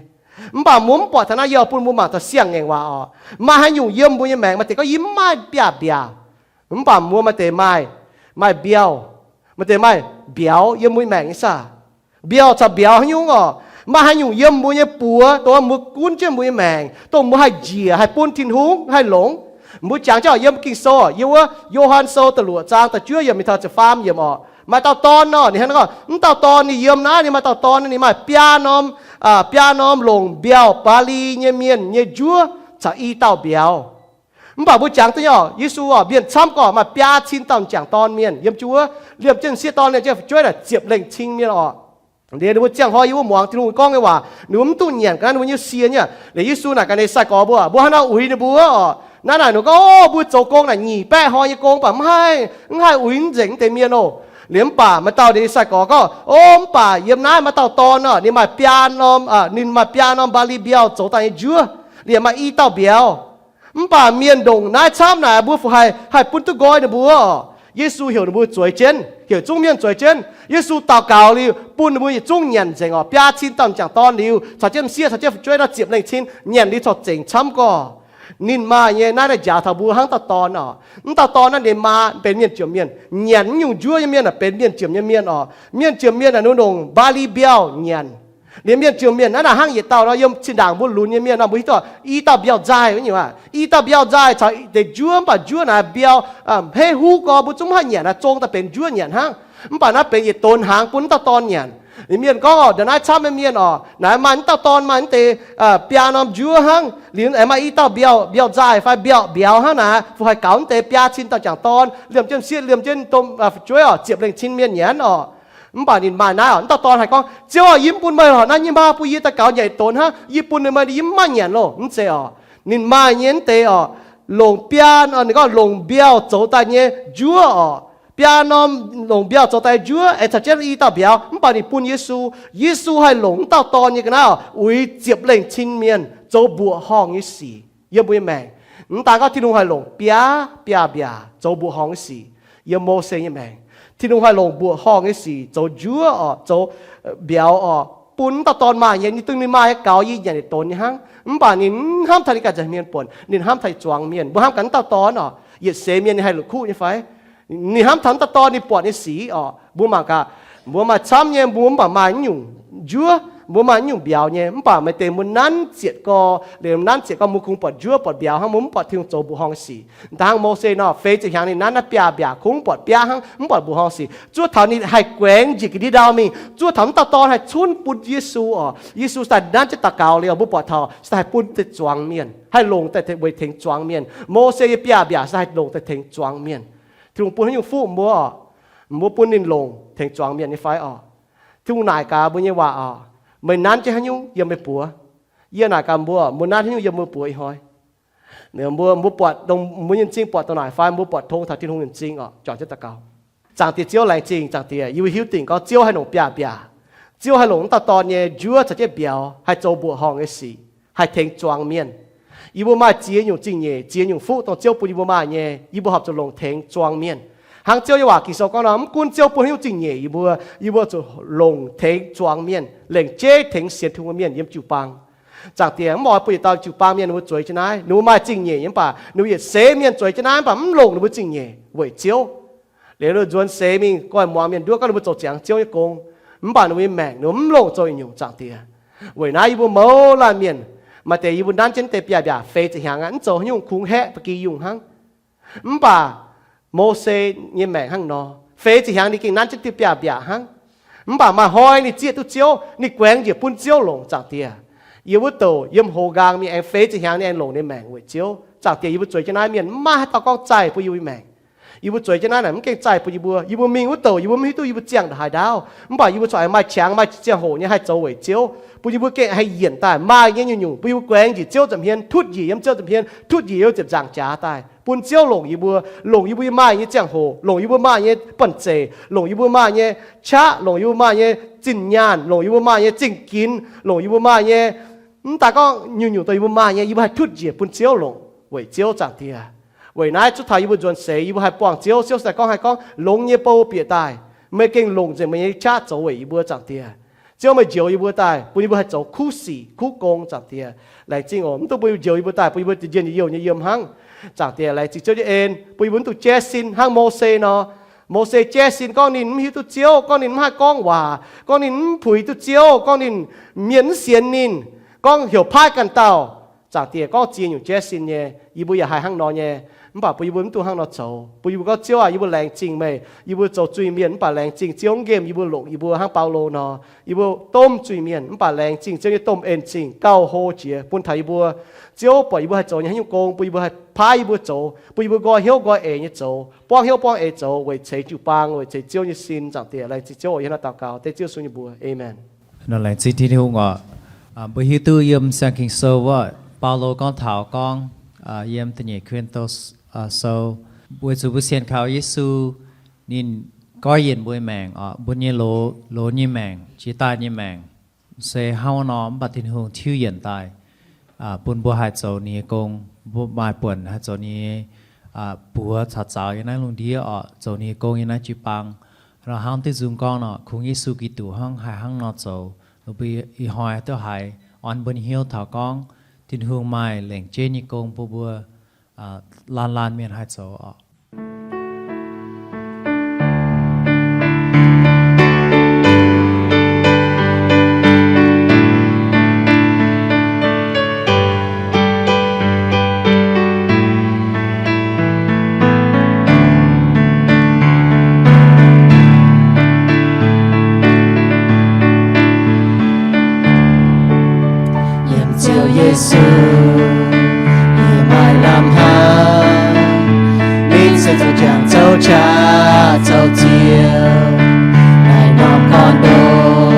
Mv baac mbuo mv buatc taux naaiv, yie oix bun mbuo mangc taux siang-ngaengc waac oc. Maaih haaix nyungc yiem mbuo nyei maengc maaih deix gorngv yie mv maaih biaav-mbiaac, mv baac mbuo maaih deix maaih, maaih mbiauh, maaih deix maaih mbiauz yiem mbuo nyei maengc nyei saah? Mbiauh caux mbiauz haaix nyungc oc? Maaih haaix nyungc yiem mbuo nyei buoz dongh mbuo gunv jienv mbuo nyei maengc, dongh mbuo haih njiec haih bun Tin-Hungh haih longc? Mbuo jangx jienv oc, yiem Ging-Sou, yiem wuov Yo^han Sou da'luoqc zaang da'juov yiemc mingh taux ziepc faam yiemc oc, maaih dauh dorn nor, ninh hnangv naaiv gorngv, mv dauh dorn ninh yiem naaiv, ninh maaih dauh dorn, ninh maaih biaa norm, biaa norm longc mbiauh Mbaa^li nyei mienh nyei njuov caux i dauh mbiauz. Mv baac mbuo jangx duqv nyei oc, Yesu oc, mienh camv gorqv maaih biaa cin dauh m'jangc dorn mienh yiem jienv wuov, liemh jienv m'sieqv dorn liemh jienv fu'jueiv naaic ziepc lengh cin mienh oc. Liuz ninh mbuo ziangh hnoi yiem wuov muangx Tin-Hungh gorngv nyei waac, ninh mbuo mv duqv nyanc ga'naaiv ninh mbuo nyei sie nyei. Liuz Yesu naaic gaax ninh sai-gorx mbuo, mbuo hnangv naaiv uix ninh mbuo oc. Naaiv naaic ninh gorngv, Mbuo zoux gong naaic nyic baeqv hnoi nyei gong, mv baac mv haih, mv haih uix nzengc deix mienh oc. Liuz mv baac maaih dauh ninh sai-gorx gorngv, O, mv baac yiem naaiv maaih dauh dorn oc, ninh maaih biaa norm, ninh maaih biaa norm Mbaa^li mbiauh zoux daaih nyei njuov, liuz maaih i dauh mbiauz. Mv baac mienh ndongc naaiv camv naaic, mbuo fu haih, haih bun duqv nqoi ninh mbuo oc. Yesu heuc ninh mbuo zueiz jienv, heuc zungv mienh zueiz jienv. Yesu daux gaux liuz bun ninh mbuo yietc zungv nyanc nzengc oc. Biaa cin dauh m'jangc dorn liuz, caux jienv m'sieqv, caux jienv fu'jueiv nor ziepc lengh cin nyanc liuz corc zengc camv gorx. Ninh maaih nyei naaiv, naaiv njaaux taux mbuo hnangv dauh dorn oc. Mv dauh dorn naaiv ninh maa benx mienh jomc mienh, nyanc mv nyungc njuov nyei mienh aah, benx mienh jomc nyei mienh oc. Mienh jomc mienh aah, ninh ndongc mbaali mbiauh nyanc. Liemh mienh jomc mienh naaiv, naaic hnangv yietc dauh nor, yiem zinh ndaangc mbuo lunx nyei mienh nor, mbuo hiuv duqv i dauh mbiauh nzaaih wuov nyungc aah. I dauh mbiauh nzaaih caux deix njuov, mv baac njuov naaic mbiauh hei huv gorx, mbuo zungv mv haih nyanc, naaic zong daaih benx njuov nyanc hnangv. Mv baac naaiv benx yietc donx hnaangx bun mv dauh dorn nyanc. Liemh mienh gorngv oc, ndongc naaiv camv nyei mienh oc, naaiv maaih mv dauh dorn maaih mv deix biaa norm njuov hnangv, liuz aengx maaih i dauh mbiauh, mbiauh nzaaih fai mbiauh mbiauz hnangv naaic, fu haih gaux mv deix biaa cin dauh m'jangc dorn, liemh jienv m'sieqv, liemh jienv domh fu'jueiv oc, ziepc lengh cin mienh nyanc oc. Mv baac ninh maaih naaiv oc, mv dauh dorn haih gorngv, Ziouv aah, yie mv bun meih lorqc, naaiv nyei maa bun yie daux gaux nyanc yietc donx hnangv, yie bun meih, yie mv maaih nyanc loh. Mv zeiz oc. Ninh maaih nyei mv deix oc, longc biaa, ninh gorngv longc mbiauh zoux daaih nyei njuov oc. Biaa norm longc mbiauh zoux daaih njuov aengx caux jienv i dauh mbiauz, mv baac ninh bun Yesu. Yesu haih longc mv dauh dorn nyei ga'naaiv oc, uix ziepc lengh cin mienh zoux mbuoqc horngh nyei sic yiem mbuo nyei maengc. Mv daan gorngv Tin-Hungh haih longc biaa, biaa mbiaac zoux mbuoqc horngh nyei sic yiem Mose nyei maengc. Tin-Hungh haih longc mbuoqc horngh nyei sic zoux njuov oc, zoux mbiauz oc, bun mv dauh dorn maaih nyei. Ninh dongh ninh maaih nyei gaux yie nyanc yietc donx nyei hnangv. Mv baac ninh mv hnamv taux ninh ganh nza'hmien buonc, ninh hnamv taux zuangx mienh. Mbuo hnamv gaax mv dauh dorn oc, yietc seix mienh ninh haih la'kuqv nyei fai? Ninh hnamv taux mv dauh dorn ninh buatc nyei sic oc. Mbuo mangc gaax, mbuo maaih camv nyei, mbuo mv baac maaih nyungc njuov, mbuo maaih nyungc mbiauz nyei, mv baac maaih deix mbuo nanv zietc gorx, liemh nanv zietc gorx mbuo kungx buatc njuov buatc mbiauz hnangv, mbuo mv buatc Tin-Hungh zoux mbuoqc horngh nyei sic. Dangh Mose nor feix ziepc hnyangx ninh nanv naaiv biaa mbiaac kungx buatc biaav hnangv, mv buatc mbuoqc horngh sic. Zuov taux ninh haih guaengx njiec ga'ndiev ndau mingh, zuov taux mv dauh dorn haih cunv bun Yesu oc. Yesu se daaih nanv jienv daux gaux liuz, mbuo buatc taux se daaih haih bun deix zuangx mienh, haih longc daaih weic tengx zuangx mienh. Mose nyei biaa mbiaac se haih longc daaih tengx zuangx mienh. Tin-Hungh bun haaix nyungc fuqv mbuo oc? Mbuo bun ninh longc tengx zuangx mienh nyei fai oc? Tin-Hungh naaic gaax mbuo nyei waac oc, meih nanv jienv haaix nyungc yiem meih buoz? Yie naaic gaax mbuo, mbuo nanv haaix nyungc yiem mbuo buoz ih hnoi? Mbuo, mbuo buatc dongh mbuo nyei m'zing buatc dongh naaic fai mbuo buatc tong taux Tin-Hungh nyei m'zing oc? Juangc jienv daux gaux. Zaangc Diex Ziouv, laengz zingh Zaangc Diex, yie mbuo hiuv dingc gorngv Ziouv haih longc biaa mbiaac. Ziouv haih longc mv dauh dorn nyei njuov caux jienv mbiauz haih zoux mbuoqc horngh nyei sic, haih tengx zuangx mienh. Yie mbuo maaih ziex nyungc zingh nyeic, ziex nyungc fuqv dongh Ziouv bun yie mbuo maaih nyei, yie mbuo horpc zuqc longc tengx zuangx mienh. Hnangv Ziouv nyei waac Ging-Sou gorngv nor, mv gunv Ziouv bun haaix nyungc zingh nyeic yie mbuo, yie mbuo zuqc longc tengx zuangx mienh, lengc jeiv tengx sienx Tin-Hungh mienh yiem jiu-baang. Zaangc Diex, mv oix bun yietc dauh jiu-baang mienh ninh mbuo zueiz jienv naaiv. Ninh mbuo maaih zingh nyeic nyei, mv baac ninh mbuo yietc seix mienh zueiz jienv naaiv, mv baac mv longc ninh mbuo zingh nyeic weic Ziouv. Liuz nzuonx seix mingh, goiv muangx mienh nduov gorngv ninh mbuo zoux ziangx Ziouv nyei gong, mv baac ninh mbuo nyei maengc ninh mbuo mv longc zoux yietc nyungc, Zaangc Diex. Weic naaiv yie mbuo mouz laanh mienh, maaih deix yie mbuo nanv jienv deix biaa mbiaac feix ziepc hnyangx aqv, mv zoux haaix nyungc, kungx haeqv ba'gi yungh hnangv. Mv baac Mose nyei maengc hnangv nor, feix ziepc hnyangx ninh gengh nanv jienv diuh biaa mbiaac hnangv. Mv baac maaih hnoi ninh zieqv duqv Ziouv, ninh guaengx njiec bun Ziouv longc, Zaangc Diex. Yiem wuov douc yiem hoz nqaang mingh aengx feix ziepc hnyangx ninh aengx longc ninh maengc weic Ziouv, Zaangc Diex. Yie mbuo zueiz jienv naaiv mienh mv maaih haaix dauh gorngv zaih bun yie mbuo nyei maengc. Yie mbuo zueiz jienv naaiv naaic mv gaengh zaih bun yie mbuo. Yie mbuo mingh wuov douc yie mbuo mv hiuv duqv yie mbuo ziangh ndongc haaix ndaauv, mv baac yie mbuo corc aengx maaih qangx maaih ziangh hoc nyei haih zoux weic Ziouv, bun yie mbuo gengh haih yienc daaih maaih nyei nyungc-nyungc, bun yie mbuo guaengx njiec Ziouv nza'hmien, tutv njiec yiem Ziouv nza'hmien, tutv njiec yiem ziepc nzaangc jaax daaih, bun Ziouv longc yie mbuo, longc yie mbuo maaih nyei ziangh hoc, longc yie mbuo maaih nyei banh zeic, longc yie mbuo maaih nyei qaqv, longc yie mbuo maaih nyei zinh nyaanh, longc yie mbuo maaih nyei zingh ginx, longc yie mbuo maaih nyei, mv daan gorngv nyungc-nyungc dongh yie mbuo maaih nyei, yie mbuo haih tutv njiec bun Ziouv longc weic Ziouv, Zaangc Diex. Weic naaiv zuov taux yie mbuo nzuonx seix yie mbuo haih buangh Ziouv. Ziouv se gorngv, haih gorngv longx nyei bou bieqc daaih, meih gengh longc nzengc meih nyei qaqv zoux weic yie mbuo, Zaangc Diex. Ziouv, meih njoux yie mbuo daaih bun yie mbuo haih zoux kuv sic kuv gong, Zaangc Diex. Laengz zingh oc. Mv dungx bun yie njoux yie mbuo daaih bun yie mbuo njien-youh nyei yiem hnangv, Zaangc Diex. Laengz zingh Ziouv nyei en bun yie mbuo mv dungx jaiv sin hnangv Mose nor. Mose jaiv sin gorngv ninh mv hiuv duqv Ziouv, gorngv ninh mv haih gorngv waac, gorngv ninh mv puix duqv Ziouv, gorngv ninh, mienh mv sienx ninh, gorngv heuc paaiv ganh dauh. Zaangc Diex, gorngv ziex nyungc jaiv sin nyei, yie mbuo yaac haih hnangv nor nyei. Mv baac bun yie mbuo mv dungx hnangv nor zoux. Bun yie mbuo gorngv, Ziouv aah, yie mbuo laengz zingh meih, yie mbuo zoux zuiz-mienh, mv baac laengz zingh Ziouv mv nqemh yie mbuo, longc yie mbuo hnangv Baulo nor. Yie mbuo domh zuiz-mienh, mv baac laengz zingh Ziouv nyei domh en-zingh gauh hlo jiex bun taux yie mbuo. Ziouv, buatc yie mbuo haih zoux nyei haaix nyungc gong, bun yie mbuo haih paaiv yie mbuo zoux, bun yie mbuo nqoi hnyouv nqoi eix nyei zoux, buangv hnyouv buangv eix zoux weic ceix jiu-baang, weic ceix Ziouv nyei sin, Zaangc Diex. Laengz zingh Ziouv oc. Yie hnangv naaiv daux gaux dengv Ziouv Yesu nyei mbuox. Aamen. Laengz zingh Tin-Hungh oc. Mbuo hiuv duqv yiem Siang-Ging-Sou wuov, Baulo gorngv taux gorngv, yiem da'nyeic Ko^lin^to Sou, weic zuqc mbuo sienx kaux Yesu, ninh goiv yienc mbuo nyei maengc oc, mbuo nyei loz, loz nyei maengc, jiex daaih nyei maengc, se hnangv nor mv baac Tin-Hungh tiuv yienc daaih, bun mbuo haih zoux ninh nyei gong. Mbuo maaih buonc haih zoux ninh nyei buoz caux zaux yiem naaiv lungh ndiev orqc, zoux ninh nyei gong yiem naaiv jiu-baang. Nor hnangv diuh nzung gorngv nor, kungx Yesu Giduc hnangv haih hnangv nor zoux. Mbuo ih hnoi duqv haiz orn mbuo nyei hnyouv taux gorngv Tin-Hungh maaih lengc jeiv nyei gong bun mbuo laanh laanh mienh haih zoux orqc. Yiem Ziouv Yesu, yie maaih lamh hnangv, ninh se zoux jangx zoux qaqv zoux Ziouv. Naaiv norm gorn-ndoqv,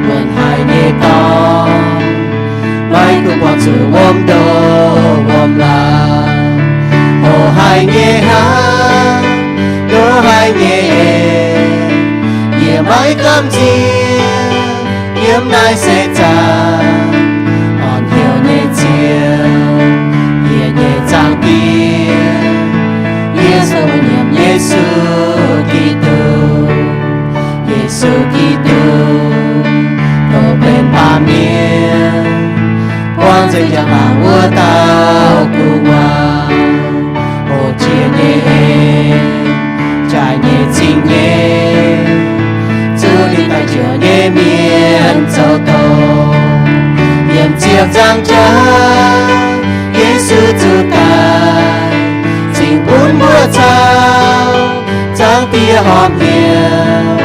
wuonv haic nyei dorngx, maiv gunv buangh zuqc wuom ndoqv wuom laangz. Hoqc haic nyei hnamv, ndoqv haic nyei eix, yie maiv gamh nziex yiem naaiv seix zaangc. Orn hnyouv nyei Ziouv, yie nyei Zaangc Diex, yie se wuov nyiemc Yesu Giduc. Yesu Giduc, dongh benx baamh mienh, buangv nzengc njang-laangc wuov dauh gu'nguaaz. Hoqc jiex nyei eix, jaaix nyei cing nyei, zuqc ninh daaih njoux nyei mienh zoux doz. Yiem ziepc nzaangc jaax, Yesu zuqc daaih, cingx bun mbuo caux Zaangc Diex horpc hnyouv.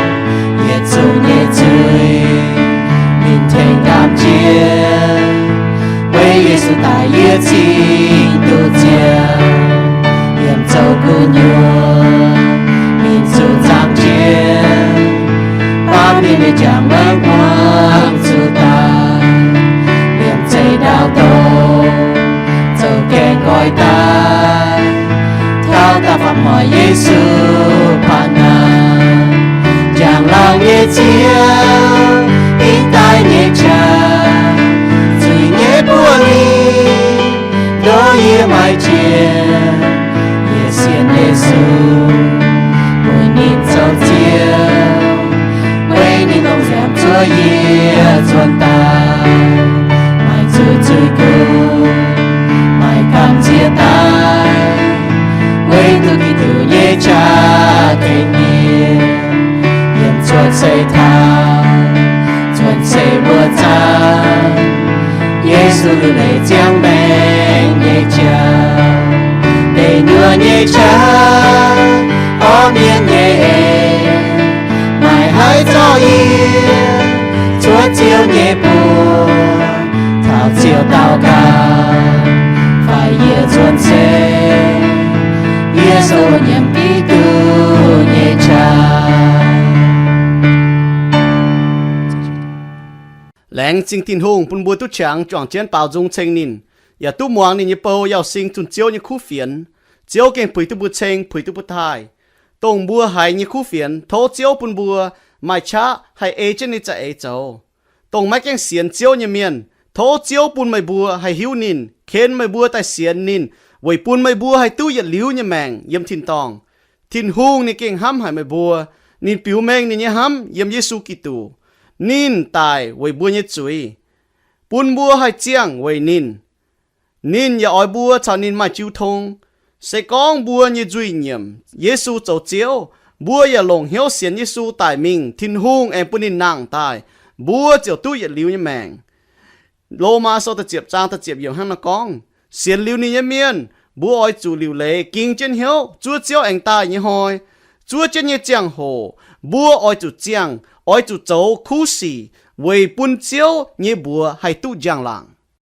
Yietc zungv nyei zuiz ninh tengx gamh nziex. Weic Yesu daaih yie cingx duqv ziangh. Yiem zoux gu'nyuoz ninh zuqc nzangc jiex, baamh mienh nyei jangx maiv muangx zuqc daaih. Yiem zeix ndaauv doz zoux gaengh nqoi daaih, taux daaih faaux hmuangx Yesu paanx naaic. Njang-laangc nyei Ziouv, ginv daaih nyei qaqv, zuiz nyei buoz-ling ndoqv yie maiv jiex. Yie sienx Yesu, weic ninh zoux Ziouv, weic ninh dongh nziaamv zuov yie nzuonx daaih. Maaih zuqc zuiz-gux, maaih gamh nziex daaih, weic duqv Giduc nyei qaqv tengx yie, yiem cuotv seix taux cuotv seix wuov zanc, Yesu liuc leiz ziangh maengc nyei jauv. Deic nyuoqc nyei qaqv, orv mienh nyei eix, maaih haaix zorqv yie cuotv Ziouv nyei buoz, taux Ziouv daux gaux, faix yie nzuonx seix. Yie se nyiemc Giduc nyei qaqv. Laengz zingh Tin-Hungh bun mbuo duqv qangx juangc jienv baaux nzung ceng ninh, yaac duqv muangx ninh nyei bou Yauh Sing zunh Ziouv nyei kuv fienx. Ziouv gengh puix duqv mbuo ceng, puix duqv mbuo taaih. Dongh mbuo haiz nyei kuv fienx, tov Ziouv bun mbuo maaih qaqv haih ei jienv ninh nyei za'eix zoux. Dongh maiv gaengh sienx Ziouv nyei mienh, tov Ziouv bun meih mbuo haih hiuv ninh, ken meih mbuo daaih sienx ninh, weic bun meih mbuo haih duqv yietc liuz nyei maengc yiem tin-dorngh. Tin-Hungh ninh gengh hnamv haic meih mbuo. Ninh biux mengh ninh nyei hnamv yiem Yesu Giduc. Ninh daic weic mbuo nyei zuiz, bun mbuo haih ziangh weic ninh. Ninh yaac oix mbuo caux ninh maaih jiu tong. Se gorngv mbuo nyei nzuih nyiemc Yesu zoux Ziouv, mbuo yaac longc hnyouv sienx Yesu daic mingh, Tin-Hungh aengx bun ninh nangh daaih, mbuo ziouc duqv yietc liuz nyei maengc. Lomaa Sou da'ziepc zaang da'ziepc yiemc hnangv naaiv gorngv, sienx liuz ninh nyei mienh, mbuo oix zuqc liuc leiz ging jienv hnyouv zuov Ziouv aengx daaih nyei hnoi. Zuov jienv nyei ziangh hoc mbuo oix zuqc ziangh, oix zuqc zoux kuv sic weic bun Ziouv nyei mbuox haih duqv njang-laangc.